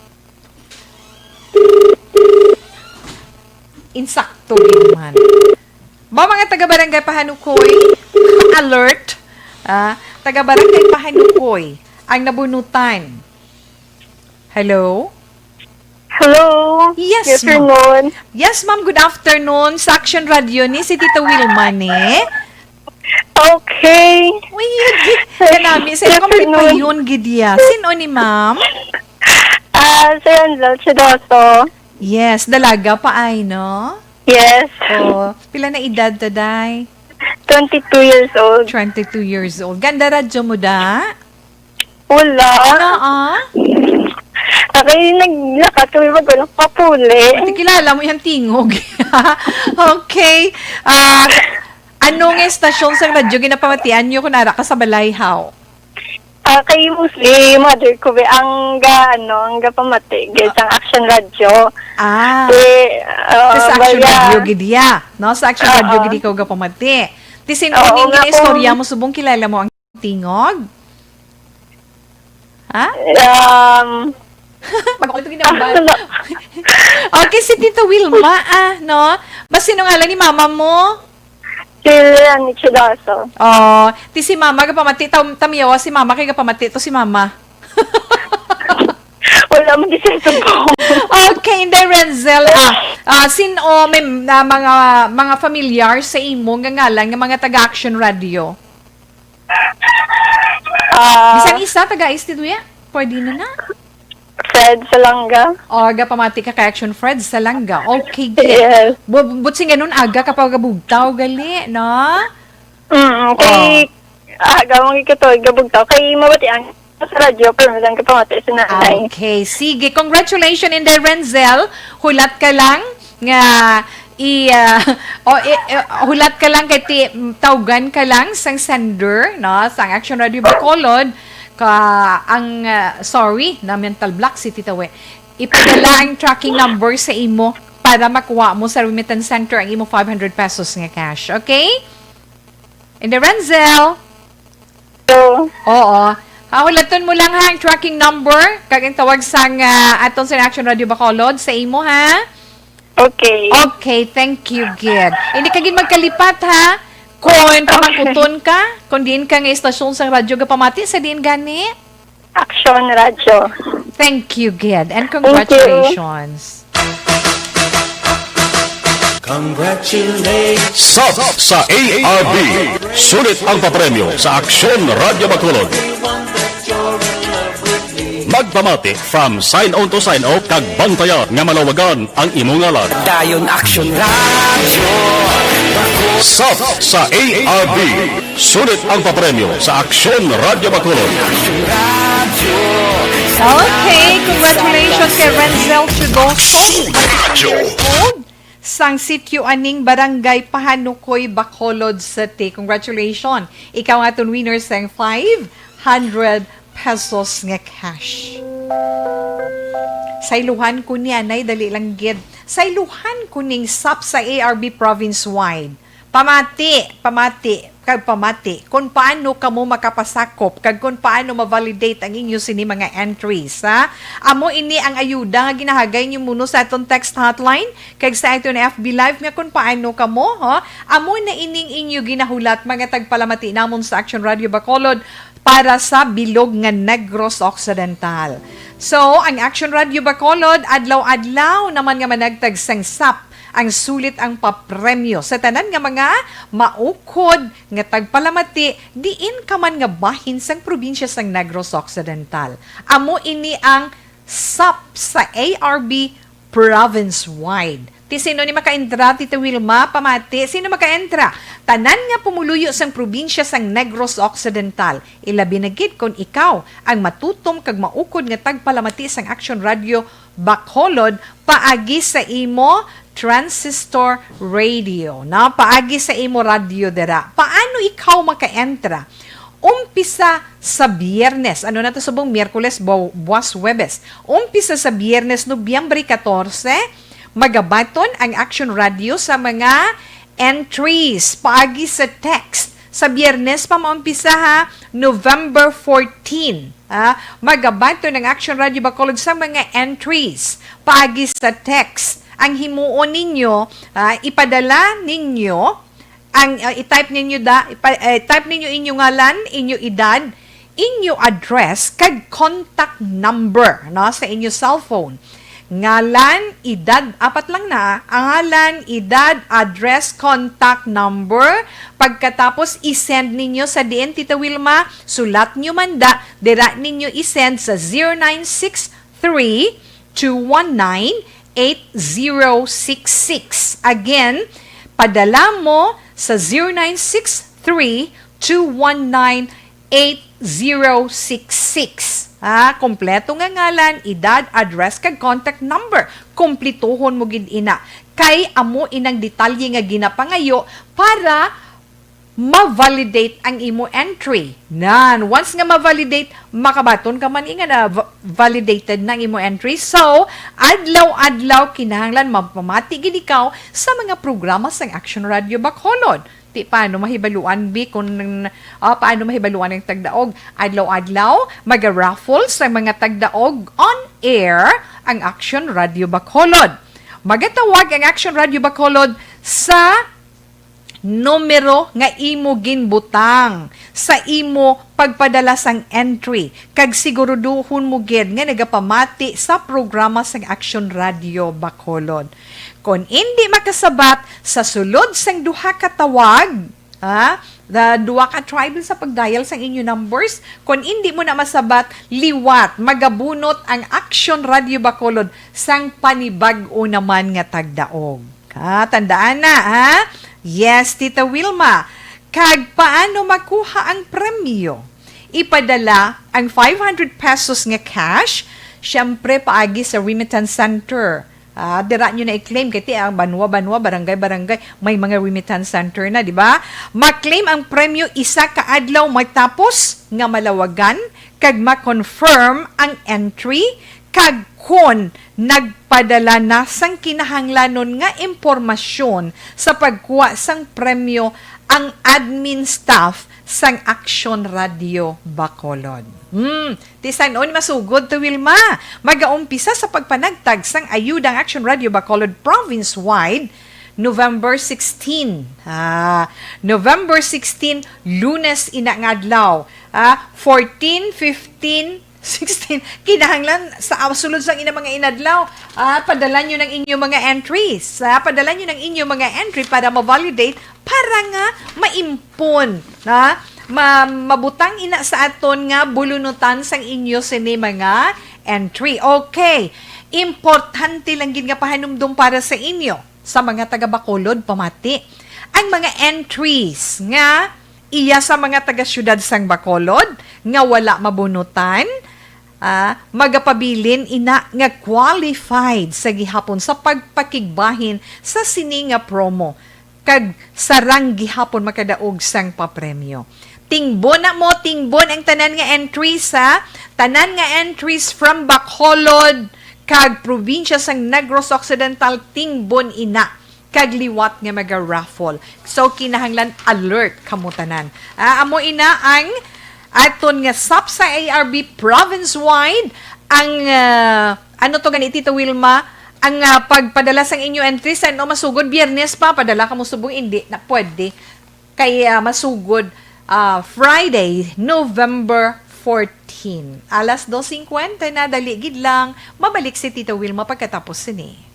Insakto gid man. Ba, mga taga Barangay Pahanukoy, alert. Ah, taga Barangay Pahanukoy ang nabunutan. Hello? Hello. Yes, Good ma'am. afternoon. Yes, ma'am. Good afternoon. Sa Action Radio ni si Tita Wilma ni. Okay. Uy, yun, yun. Kanami, sa Good akong afternoon. Yun, gid ya. Sino ni ma'am? Ah, si Angel Chidoso. Yes, dalaga pa ay, no? Yes. Oh, pila na edad ta, day? twenty-two years old. twenty-two years old. Ganda radyo mo, da? Wala. Oo. Okay, naglakat kami pag walang papuli. Ate, kilala mo yung tingog. Okay. Ah, ano nga estasyon sa radyo ginapamatian nyo kung ara ka sa balay, how? Ah, kay mostly mother ko be ang ga ano, ang gapamati gid sang Action Radio. Ah, Eh, ah, sa Action baya- Radio gid ya, no? Sa Action Radio Oo. gid ikaw gapamati. Ti sin Oo, uning nga istorya po. Mo subong kilala mo ang tingog? Ha? Um, Pag ako ito ginambal. Okay, si Tita Wilma, ah, no? Basta sinong ngalan ni mama mo? si Leon Chidoso. Oh, ti si mama gapamati, tam tamiyawa si mama kay gapamati to si mama. Wala mo di sa subong. Okay, Inday Renzel, ah, ah, sin-o may ah, mga mga familiar sa imo nga ngalan nga mga taga Action Radio? Ah, Bisan isa taga East Duya? Pwede na na. Fred Salanga. O, gapamati ka kay Action Fred Salanga. Okay, good. Yes. Bu- But sing ganun, aga ka pa gabugtaw, gali, no? Mm, kay aga mong ikatawag gabugtaw. Kay mabati ang sa radyo, pero lang ka pamati si nanay. Okay, sige. Congratulations, Inday Renzel. Hulat ka lang nga i ah, o i, eh, hulat ka lang kay ti, tawgan ka lang sang sender, no, sang Action Radio Bacolod ka ang ah, sorry, na mental block si Tita We. Ipadala ang tracking number sa imo para makuha mo sa remittance center ang imo five hundred pesos nga cash. Okay? Inday Renzel. So, Oo. Hahulaton mo lang ha ang tracking number kag ang tawag sang ah, aton sa Action Radio Bacolod sa imo ha. okay. Okay, thank you, gid. Hindi ka gid magkalipat ha. Kung pamangkuton ka, kung diin ka nga istasyon sang radyo gapamati sa diin gani? Action Radio. Thank you, gid. And Thank you. Congratulations. Congratulations! Sap sa A R B. Sulit ang papremyo sa Aksyon Radyo Bacolod. Magpamati from sign on to sign off kag bantayan nga malawagan ang imo ngalan. Dayon Action Radio. Sap sa A R B. Sulit ang papremyo sa Aksyon Radyo Bacolod. Okay, congratulations kay Renzel Chudoso. Sang sitio aning Barangay Pahanukoy, Bacolod City. Congratulations. Ikaw ang aton winner sang five hundred pesos nga cash. Sayluhan ko ni anay, dali lang gid. Sayluhan ko ning sap sa A R B province wide. Pamati, pamati. kag pamati kon paano kamo makapasakop kag kon paano ma-validate ang inyo sini mga entries, ha? Amo ini ang ayuda nga ginahagay niyo muno sa aton text hotline kag sa aton F B Live nga kon paano kamo, ha? Amo na ining inyo ginahulat, mga tagpalamati namon sa Action Radio Bacolod, para sa bilog nga Negros Occidental. So, ang Action Radio Bacolod, adlaw-adlaw naman nga managtag sang sap ang sulit ang papremyo sa tanan nga mga maukod nga tagpalamati diin ka man nga bahin sang probinsya sang Negros Occidental. Amo ini ang sap sa A R B province-wide. Ti sino ni makaentra, Tita Wilma? Pamati, sino makaentra? Tanan nga pumuluyo sang probinsya sang Negros Occidental, ilabi na gid kon ikaw ang matutom kag maukod nga tagpalamati sang Action Radio Bacolod paagi sa imo transistor radio, no? Paagi sa imo radyo dira. Paano ikaw makaentra? Umpisa sa Biyernes, ano na to subong Miyerkules, bu-, buwas Huwebes. Umpisa sa Biyernes, Nobyembre katorse, magabaton ang Action Radio sa mga entries paagi sa text. Sa Biyernes pa maumpisa, ha, November fourteen. Ha, magabaton ang Action Radio Bacolod sa mga entries paagi sa text. Ang himuon ninyo, ha, ipadala ninyo ang, uh, i-type ninyo da, ipa-, eh, type ninyo inyo ngalan, inyo edad, inyo address, kag contact number, no, sa inyo cellphone. Ngalan, edad, apat lang na, ang ngalan, edad, address, contact number. Pagkatapos, i-send ninyo sa D N, Tita Wilma, sulat nyo man da, dira ninyo i-send sa zero nine six three two one nine eight zero six six. Again, padala mo sa zero nine six three two one nine eight zero six six. Ha, kompleto nga ngalan, edad, address, kag contact number. Kumplituhon mo gid ina. Kay amo inang detalye nga ginapangayo para ma-validate ang imo entry. Nan, once nga ma-validate, makabaton ka man nga na va-, validated na ang imo entry. So, adlaw-adlaw kinahanglan mapamati gid ikaw sa mga programa sang Action Radio Bacolod. Ti paano mahibaluan, bi, kung, ah, paano mahibaluan ang tagdaog? Adlaw-adlaw, maga-raffle sa mga tagdaog on air ang Action Radio Bacolod. Magatawag ang Action Radio Bacolod sa numero nga imo ginbutang sa imo pagpadala sang entry, kag siguruduhon mo gid nga nagapamati sa programa sang Action Radio Bacolod. Kon indi makasabat sa sulod sang duha ka tawag, ha, da-, duha ka try sa pag-dial sang inyo numbers. Kon indi mo na masabat, liwat, magabunot ang Action Radio Bacolod sang panibag-o naman nga tagdaog. Ha, tandaan na, ha? Yes, Tita Wilma. Kag paano makuha ang premyo? Ipadala ang five hundred pesos nga cash, siyempre paagi sa remittance center. Ah, dira nyo na i-claim, kay ti ang banwa-banwa, barangay-barangay, may mga remittance center na, di ba? Ma-claim ang premyo isa ka adlaw matapos nga malawagan kag ma-confirm ang entry, kag kon nagpadala na sang kinahanglanon nga impormasyon sa pagkuha sang premyo ang admin staff sang Action Radio Bacolod. Hmm, ti san-o ni masugod, Ti Wilma? Magaumpisa sa pagpanagtag sang ayuda ang Action Radio Bacolod province-wide, November sixteen. Ah, November sixteen, Lunes ina nga adlaw. Ah, fourteen, fifteen, sixteen. Kinahanglan sa, ah, sulod sang ina mga inadlaw, ah, padala nyo ng inyong mga entries. Ah, padala nyo ng inyong mga entry para ma-validate, para nga maimpon, na ma-, mabutang ina sa aton nga bulunutan sang inyo sini mga entry. Okay. Importante lang gid nga pahanumdom para sa inyo, sa mga taga Bacolod, pamati. Ang mga entries nga iya sa mga taga-siyudad sang Bacolod nga wala mabunutan, ah, magapabilin ina nga qualified sa gihapon sa pagpakigbahin sa sini nga promo, kag sarang gihapon makadaog sang papremyo. Tingbon na mo, tingbon ang tanan nga entries, ha? Tanan nga entries from Bacolod kag probinsya sang Negros Occidental, tingbon ina. kag liwat nga maga-raffle. So, kinahanglan alert kamo tanan. Ah, amo ina ang aton nga SAPSA A R B province-wide. Ang, ah, ano to gani, Tita Wilma? Ang, ah, pagpadala sang inyo entry, sa ano masugod? Biyernes pa, padala kamo subong, hindi na pwede. Kay, ah, masugod, ah, Friday, November fourteen. Alas dos cincuenta na, dali gid lang. Mabalik si Tita Wilma pagkatapos sini.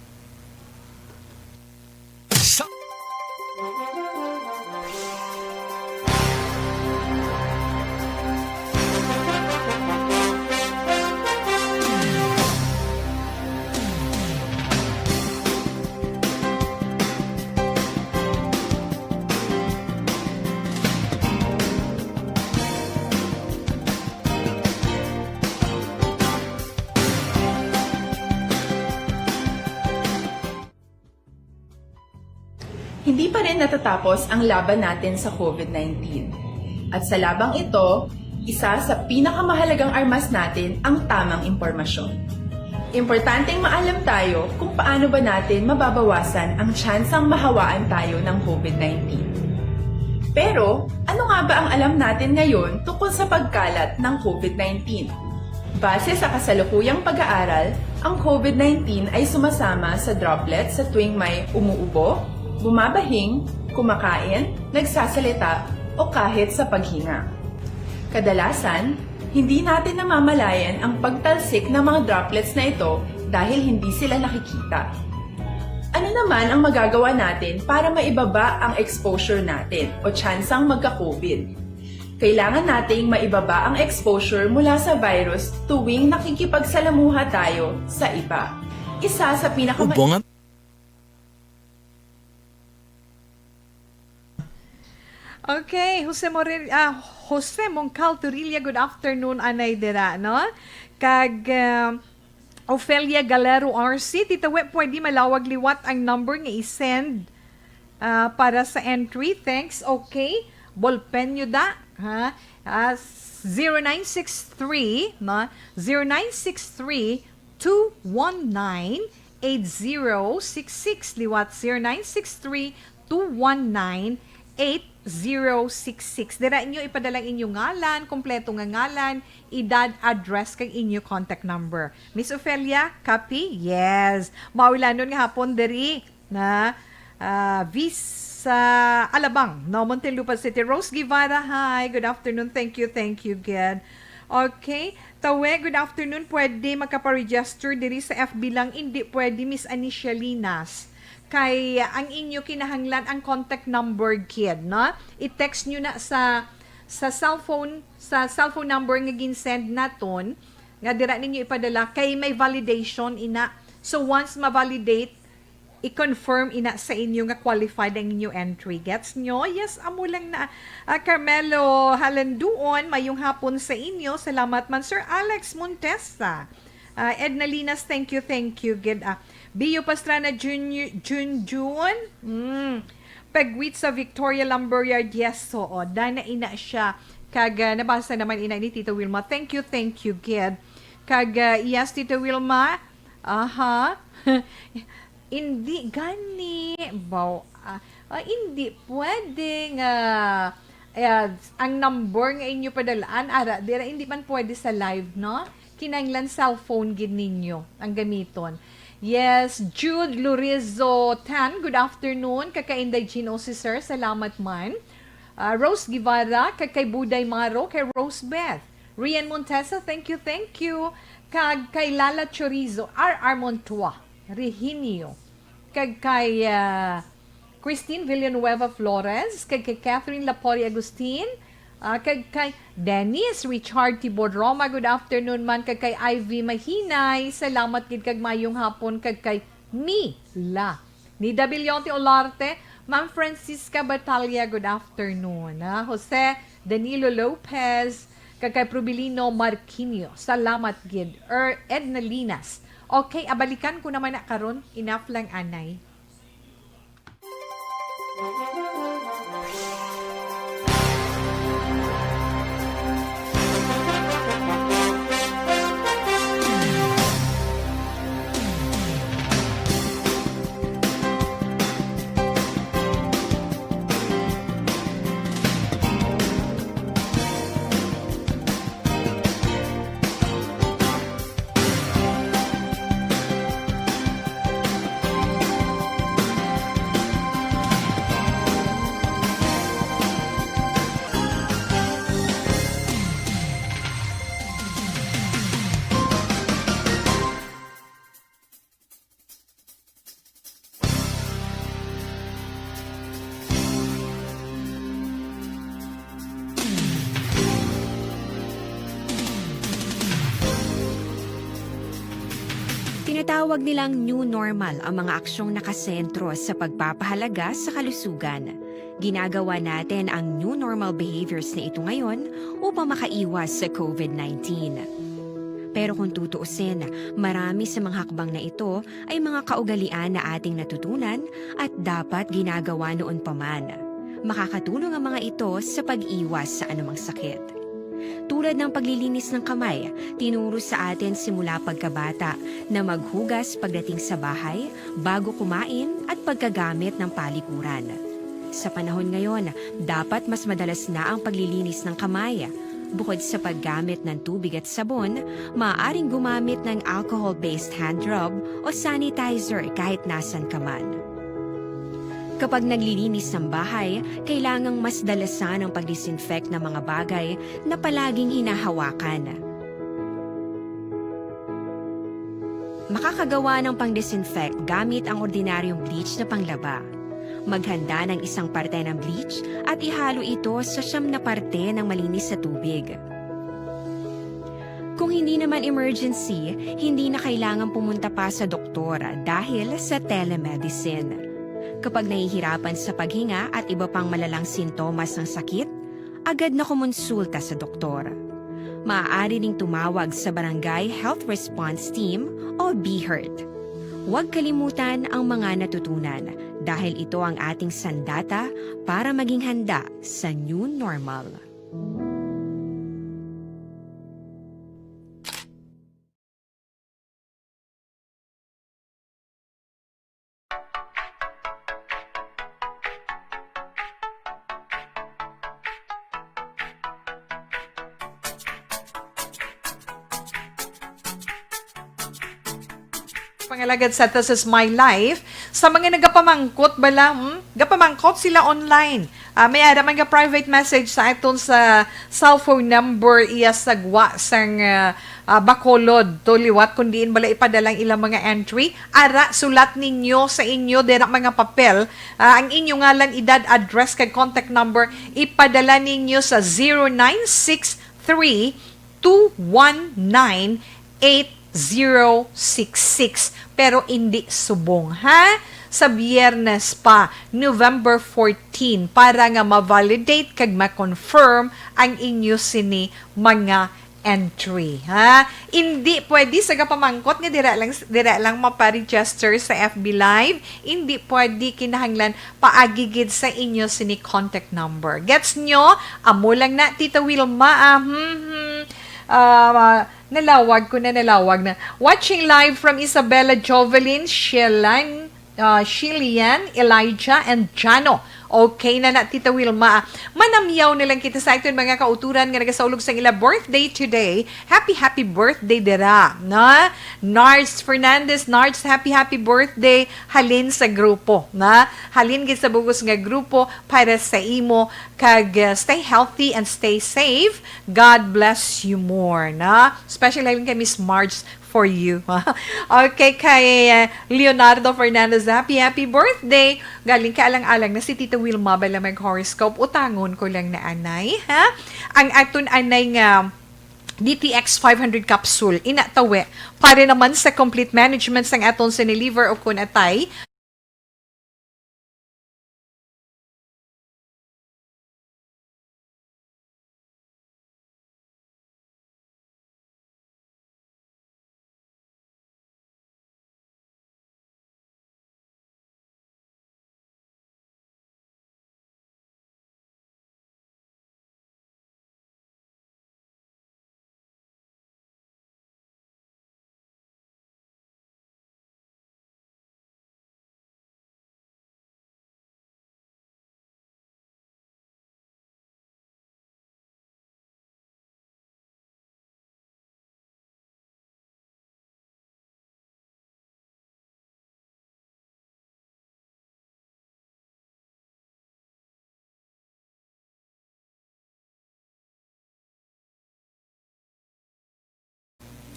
Hindi pa rin natatapos ang laban natin sa COVID nineteen. At sa labang ito, isa sa pinakamahalagang armas natin ang tamang impormasyon. Importanteng maalam tayo kung paano ba natin mababawasan ang tsansang mahawaan tayo ng COVID nineteen. Pero, ano nga ba ang alam natin ngayon tungkol sa pagkalat ng COVID nineteen? Base sa kasalukuyang pag-aaral, ang COVID nineteen ay sumasama sa droplet sa tuwing may umuubo, bumabahing, kumakain, nagsasalita, o kahit sa paghinga. Kadalasan, hindi natin namamalayan ang pagtalsik ng mga droplets na ito dahil hindi sila nakikita. Ano naman ang magagawa natin para maibaba ang exposure natin o tsansang magka-COVID? Kailangan nating maibaba ang exposure mula sa virus tuwing nakikipagsalamuha tayo sa iba. Isa sa pinaka- Ubongan. Okay, Jose Morel, ah, Jose Mongcal Torilla, good afternoon, anay dira, no? Kag, ah, Ofelia Galero R C, Tita We, pwede malawag liwat ang number nga i-send, ah, para sa entry? Thanks. Okay. Ballpen nyo da, ha? Ah, zero nine six three, no? Zero nine six three, two one nine, eight zero six six. Liwat zero nine six three, two one nine, eight zero six six. Dira inyo ipadala ang inyo ngalan, kompleto nga ngalan, edad, address, kag inyo contact number. Miss Ofelia, copy? Yes. Maulanon nga hapon diri na, ah, Visa Alabang, no, Muntinlupa City. Rose Guevara, hi. Good afternoon. Thank you, thank you, good. Okay. Tawe, good afternoon. Pwede makaparegister diri sa F B lang? Hindi pwede, Miss Anicia Linas. Kay ang inyo kinahanglan ang contact number, kid, no? I-text nyo na sa, sa cellphone, sa cellphone number nga gin-send naton, nga dira ninyo ipadala kay may validation ina. So once ma-validate, i-confirm ina sa inyo nga qualified ang inyo entry. Gets nyo? Yes, amo lang na. Ah, Carmelo Halanduon, mayong hapon sa inyo. Salamat man, Sir Alex Montesa. Ah, Edna Linas, thank you, thank you. Good, ah, Bio Pastrana Junior, Jun Jun. Mm. Pagwit sa Victoria Lumberyard, yes, oo. Dana ina siya. Kag, ah, nabasa naman ina ni Tita Wilma. Thank you, thank you, good. Kag, ah, yes, Tita Wilma. Aha. Hindi gani. Baw, ah, ah, hindi pwede nga, eh, ang number nga inyo padalaan, ara, dira, hindi man pwede sa live, no? Kinahanglan cellphone gid ninyo ang gamiton. Yes, Jude Lorizo Tan, good afternoon. Kag kay Inday Jean Osiser, salamat man. Ah, Rose Guevara, kag kay Buday Maro, kay Rose Beth. Rian Montesa, thank you, thank you. Kag kay Lala Chorizo, R R Montua, Reginio. Kag kay, ah, Christine Villanueva Flores, kag kay Catherine Lapori Agustin, ah, kag kay Dennis Richard Tibor Roma, good afternoon man, kag kay Ivy Mahinay, salamat gid kag mayong hapon, kag kay Mila. Nida Billonte Olarte, Ma'am Francisca Batalla, good afternoon. Ah, Jose Danilo Lopez, kag kay Probilino Marquinho, salamat gid. Er, Edna Linas. Okay, abalikan ko naman na karon. Enough lang, anay. Tinatawag nilang new normal ang mga aksyong nakasentro sa pagpapahalaga sa kalusugan. Ginagawa natin ang new normal behaviors na ito ngayon upang makaiwas sa covid nineteen. Pero kung tutuusin, marami sa mga hakbang na ito ay mga kaugalian na ating natutunan at dapat ginagawa noon pa man. Makakatulong ang mga ito sa pag-iwas sa anumang sakit. Tulad ng paglilinis ng kamay, tinuro sa atin simula pagkabata na maghugas pagdating sa bahay, bago kumain at pagkagamit ng palikuran. Sa panahon ngayon, dapat mas madalas na ang paglilinis ng kamay. Bukod sa paggamit ng tubig at sabon, maaaring gumamit ng alcohol-based hand rub o sanitizer kahit nasan ka man. Kapag naglilinis ng bahay, kailangang mas dalasan ang pag-disinfect ng mga bagay na palaging hinahawakan. Makakagawa ng pang-disinfect gamit ang ordinaryong bleach na panglaba. Maghanda ng isang parte ng bleach at ihalo ito sa siyam na parte ng malinis na tubig. Kung hindi naman emergency, hindi na kailangan pumunta pa sa doktor dahil sa telemedicine. Kapag nahihirapan sa paghinga at iba pang malalang sintomas ng sakit, agad na kumonsulta sa doktor. Maaari ring tumawag sa Barangay Health Response Team o BHERT. Huwag kalimutan ang mga natutunan dahil ito ang ating sandata para maging handa sa new normal. Pangalagad sa This Is My Life, sa mga nagapamangkot bala, hmm? Gapamangkot sila online. Ah, may ara man nga private message sa aton sa cellphone number iya sa gwa sang ah, ah, Bacolod to liwat kun diin bala ipadala ang ilang mga entry. Ara, sulat ninyo sa inyo dira mga papel, ah, ang inyo ngalan, edad, address kag contact number. Ipadala ninyo sa zero nine six three two one nine eight zero six six. Pero indi subong, ha? Sa Biyernes pa, November fourteen, para nga ma-validate kag ma-confirm ang inyo sini mga entry, ha? Indi pwede sa gapamangkot nga dira lang, dira lang mapa-register sa F B Live. Indi pwede, kinahanglan paagi gid sa inyo sini contact number. Gets nyo? Amo lang na, Tita Wilma, ah, hmm, hmm. Ah, nalawag ko na, nalawag na. Watching live from Isabela, Jovelyn, Shelan, ah, Shilian, Elijah, and Jano. Okay na na, Tita Wilma. Manamyaw na lang kita sa aton mga kauturan nga nagasaulog sa ila birthday today. Happy, happy birthday dira, na? Nards Fernandez, Nards, happy, happy birthday. Halin sa grupo, na? Halin gid sa bugos nga grupo para sa imo, kag, uh, stay healthy and stay safe. God bless you more, na? Especially halin kay Miss Marge for you. Okay, kay, uh, Leonardo Fernandez, happy, happy birthday. Galing kay alang-alang na si Tita Wilma bala mag-horoscope. Utangon ko lang na anay, ha? Ang aton anay nga D T X five hundred capsule, ina tawi, para naman sa complete management sang aton sini liver o kun atay,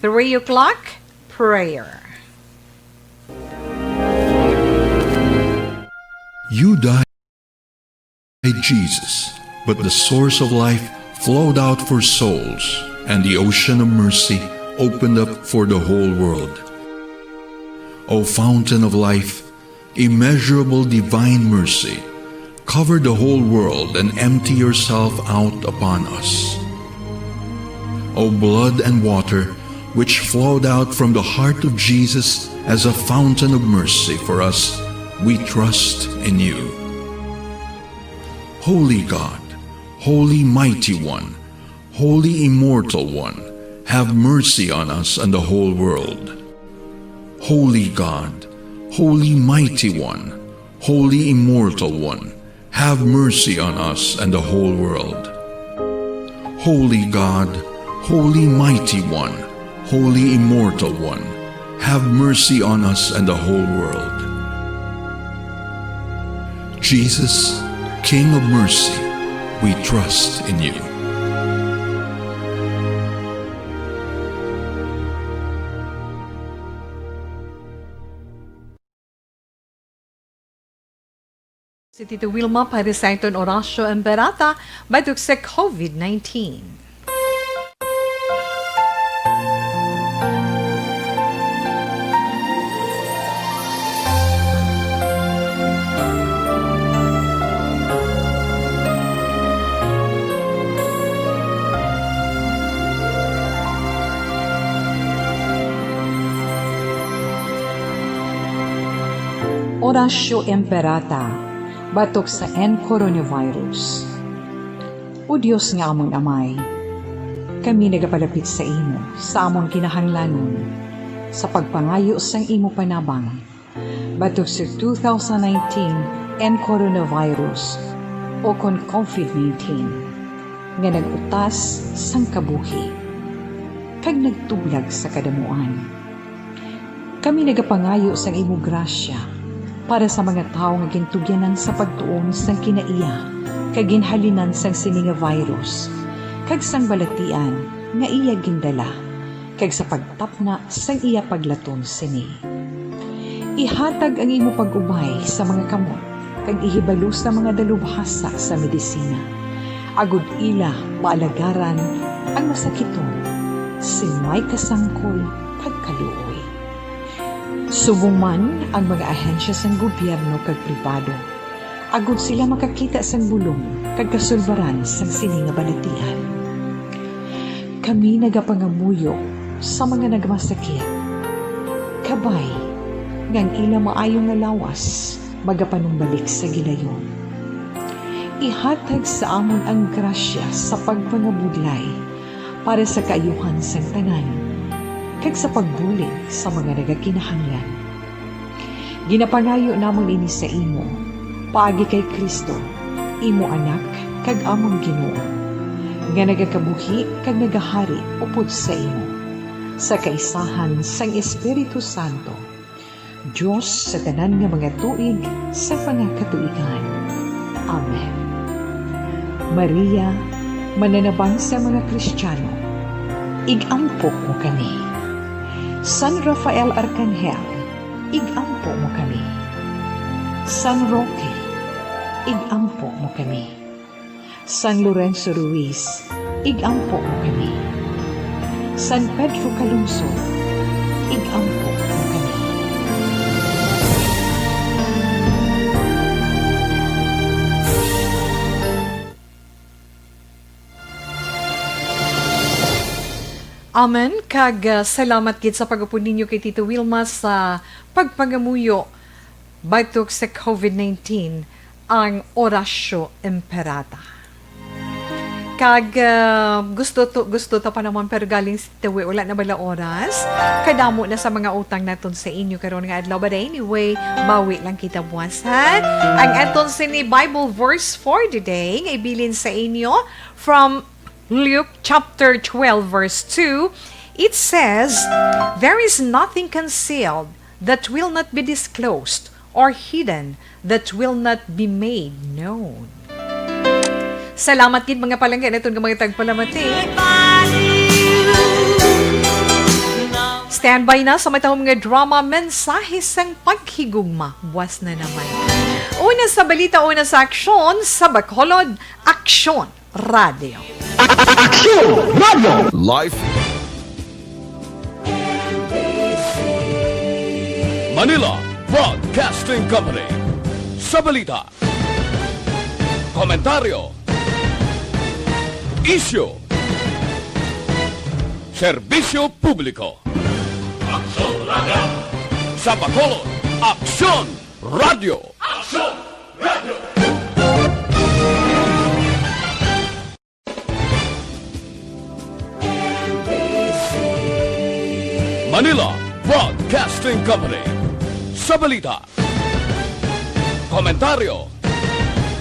Three o'clock prayer. You died, Jesus, but the source of life flowed out for souls, and the ocean of mercy opened up for the whole world. O fountain of life, immeasurable divine mercy, cover the whole world and empty yourself out upon us. O blood and water, which flowed out from the heart of Jesus as a fountain of mercy for us, we trust in you. Holy God, Holy Mighty One, Holy Immortal One, have mercy on us and the whole world. Holy God, Holy Mighty One, Holy Immortal One, have mercy on us and the whole world. Holy God, Holy Mighty One, Holy Immortal One, have mercy on us and the whole world. Jesus, King of mercy, we trust in you. Si Tito Wilma para sa iton Oratio Imperata batok sa COVID nineteen. Oratio Imperata batok sa N coronavirus. O Dios nga amon Amay, kami nagapalapit sa imo sa amon kinahanglanon sa pagpangayo sang imo panabang batok sa two thousand nineteen N coronavirus, o kon COVID nineteen, nga nag-utas sang kabuhi kag nagtublag sa kadamuan. Kami nagapangayo sang imo grasya para sa mga tawo nga gintugyanan sa pagtuon sang kinaiya kag ginhalinan sang sini nga virus, kag sang balatian nga iya gindala, kag sa pagtapna sang iya paglaton sini. Ihatag ang imo pag-ubay sa mga kamot, kag ihibalo sa mga dalubhasa sa medisina, agod ila maalagaran ang masakiton sing may kasangkol kag kaluoy. Subong man ang mga ahensya sang gobyerno kag pribado, agod sila makakita sang bulong kag kasulbaran sang sini nga balatian. Kami nagapangamuyo sa mga nagmasakit, kabay nga ang ila maayo nga lawas magapanumbalik sa gilayon. Ihatag sa amon ang grasya sa pagpangabudlay para sa kaayuhan sang tanan, kag sa pagbulig sa mga nagakinahanglan. Ginapangayo namon ini sa imo, paagi kay Cristo, imo Anak kag amon Ginoo, nga nagakabuhi kag nagahari upod sa imo, sa kaisahan sang Espiritu Santo, Dios sa tanan nga mga tuig sa mga katuigan. Amen. Maria, mananabang sa mga Kristiyano, ig-ampo mo kami. San Rafael Arkanghel, ig-ampo mo kami. San Roque, ig-ampo mo kami. San Lorenzo Ruiz, ig-ampo mo kami. San Pedro Calungsod, ig-ampo mo kami. Amen. Kag, ah, salamat gid sa pag-upod ninyo kay Tito Wilma sa pagpangamuyo batok sa COVID nineteen, ang Oratio Imperata. Kag, ah, gusto to, gusto ta pa naman, pero galing sa tawi, wala na bala oras. Kadamo na sa mga utang naton sa inyo karon nga adlaw. But anyway, bawi lang kita buwasan. Ang aton sini Bible verse for the day nga ibilin sa inyo from Luke chapter twelve, verse two, it says, "There is nothing concealed that will not be disclosed, or hidden that will not be made known." Salamat gid, mga palangga naton nga mga tagpalamati. Standby na sa matahom nga drama, Mensahe sang Paghigugma. Buwas na naman. Una sa balita, una sa aksyon, sa Bacolod, Aksyon Radio. Aksyon Radio. Life. Manila Broadcasting Company. Sa balita, komentaryo, isyu, serbisyo publiko. Aksyon Radio. Sa Bacolod, Aksyon Radio. Aksyon Radio. Manila Broadcasting Company. Sa balita, komentaryo,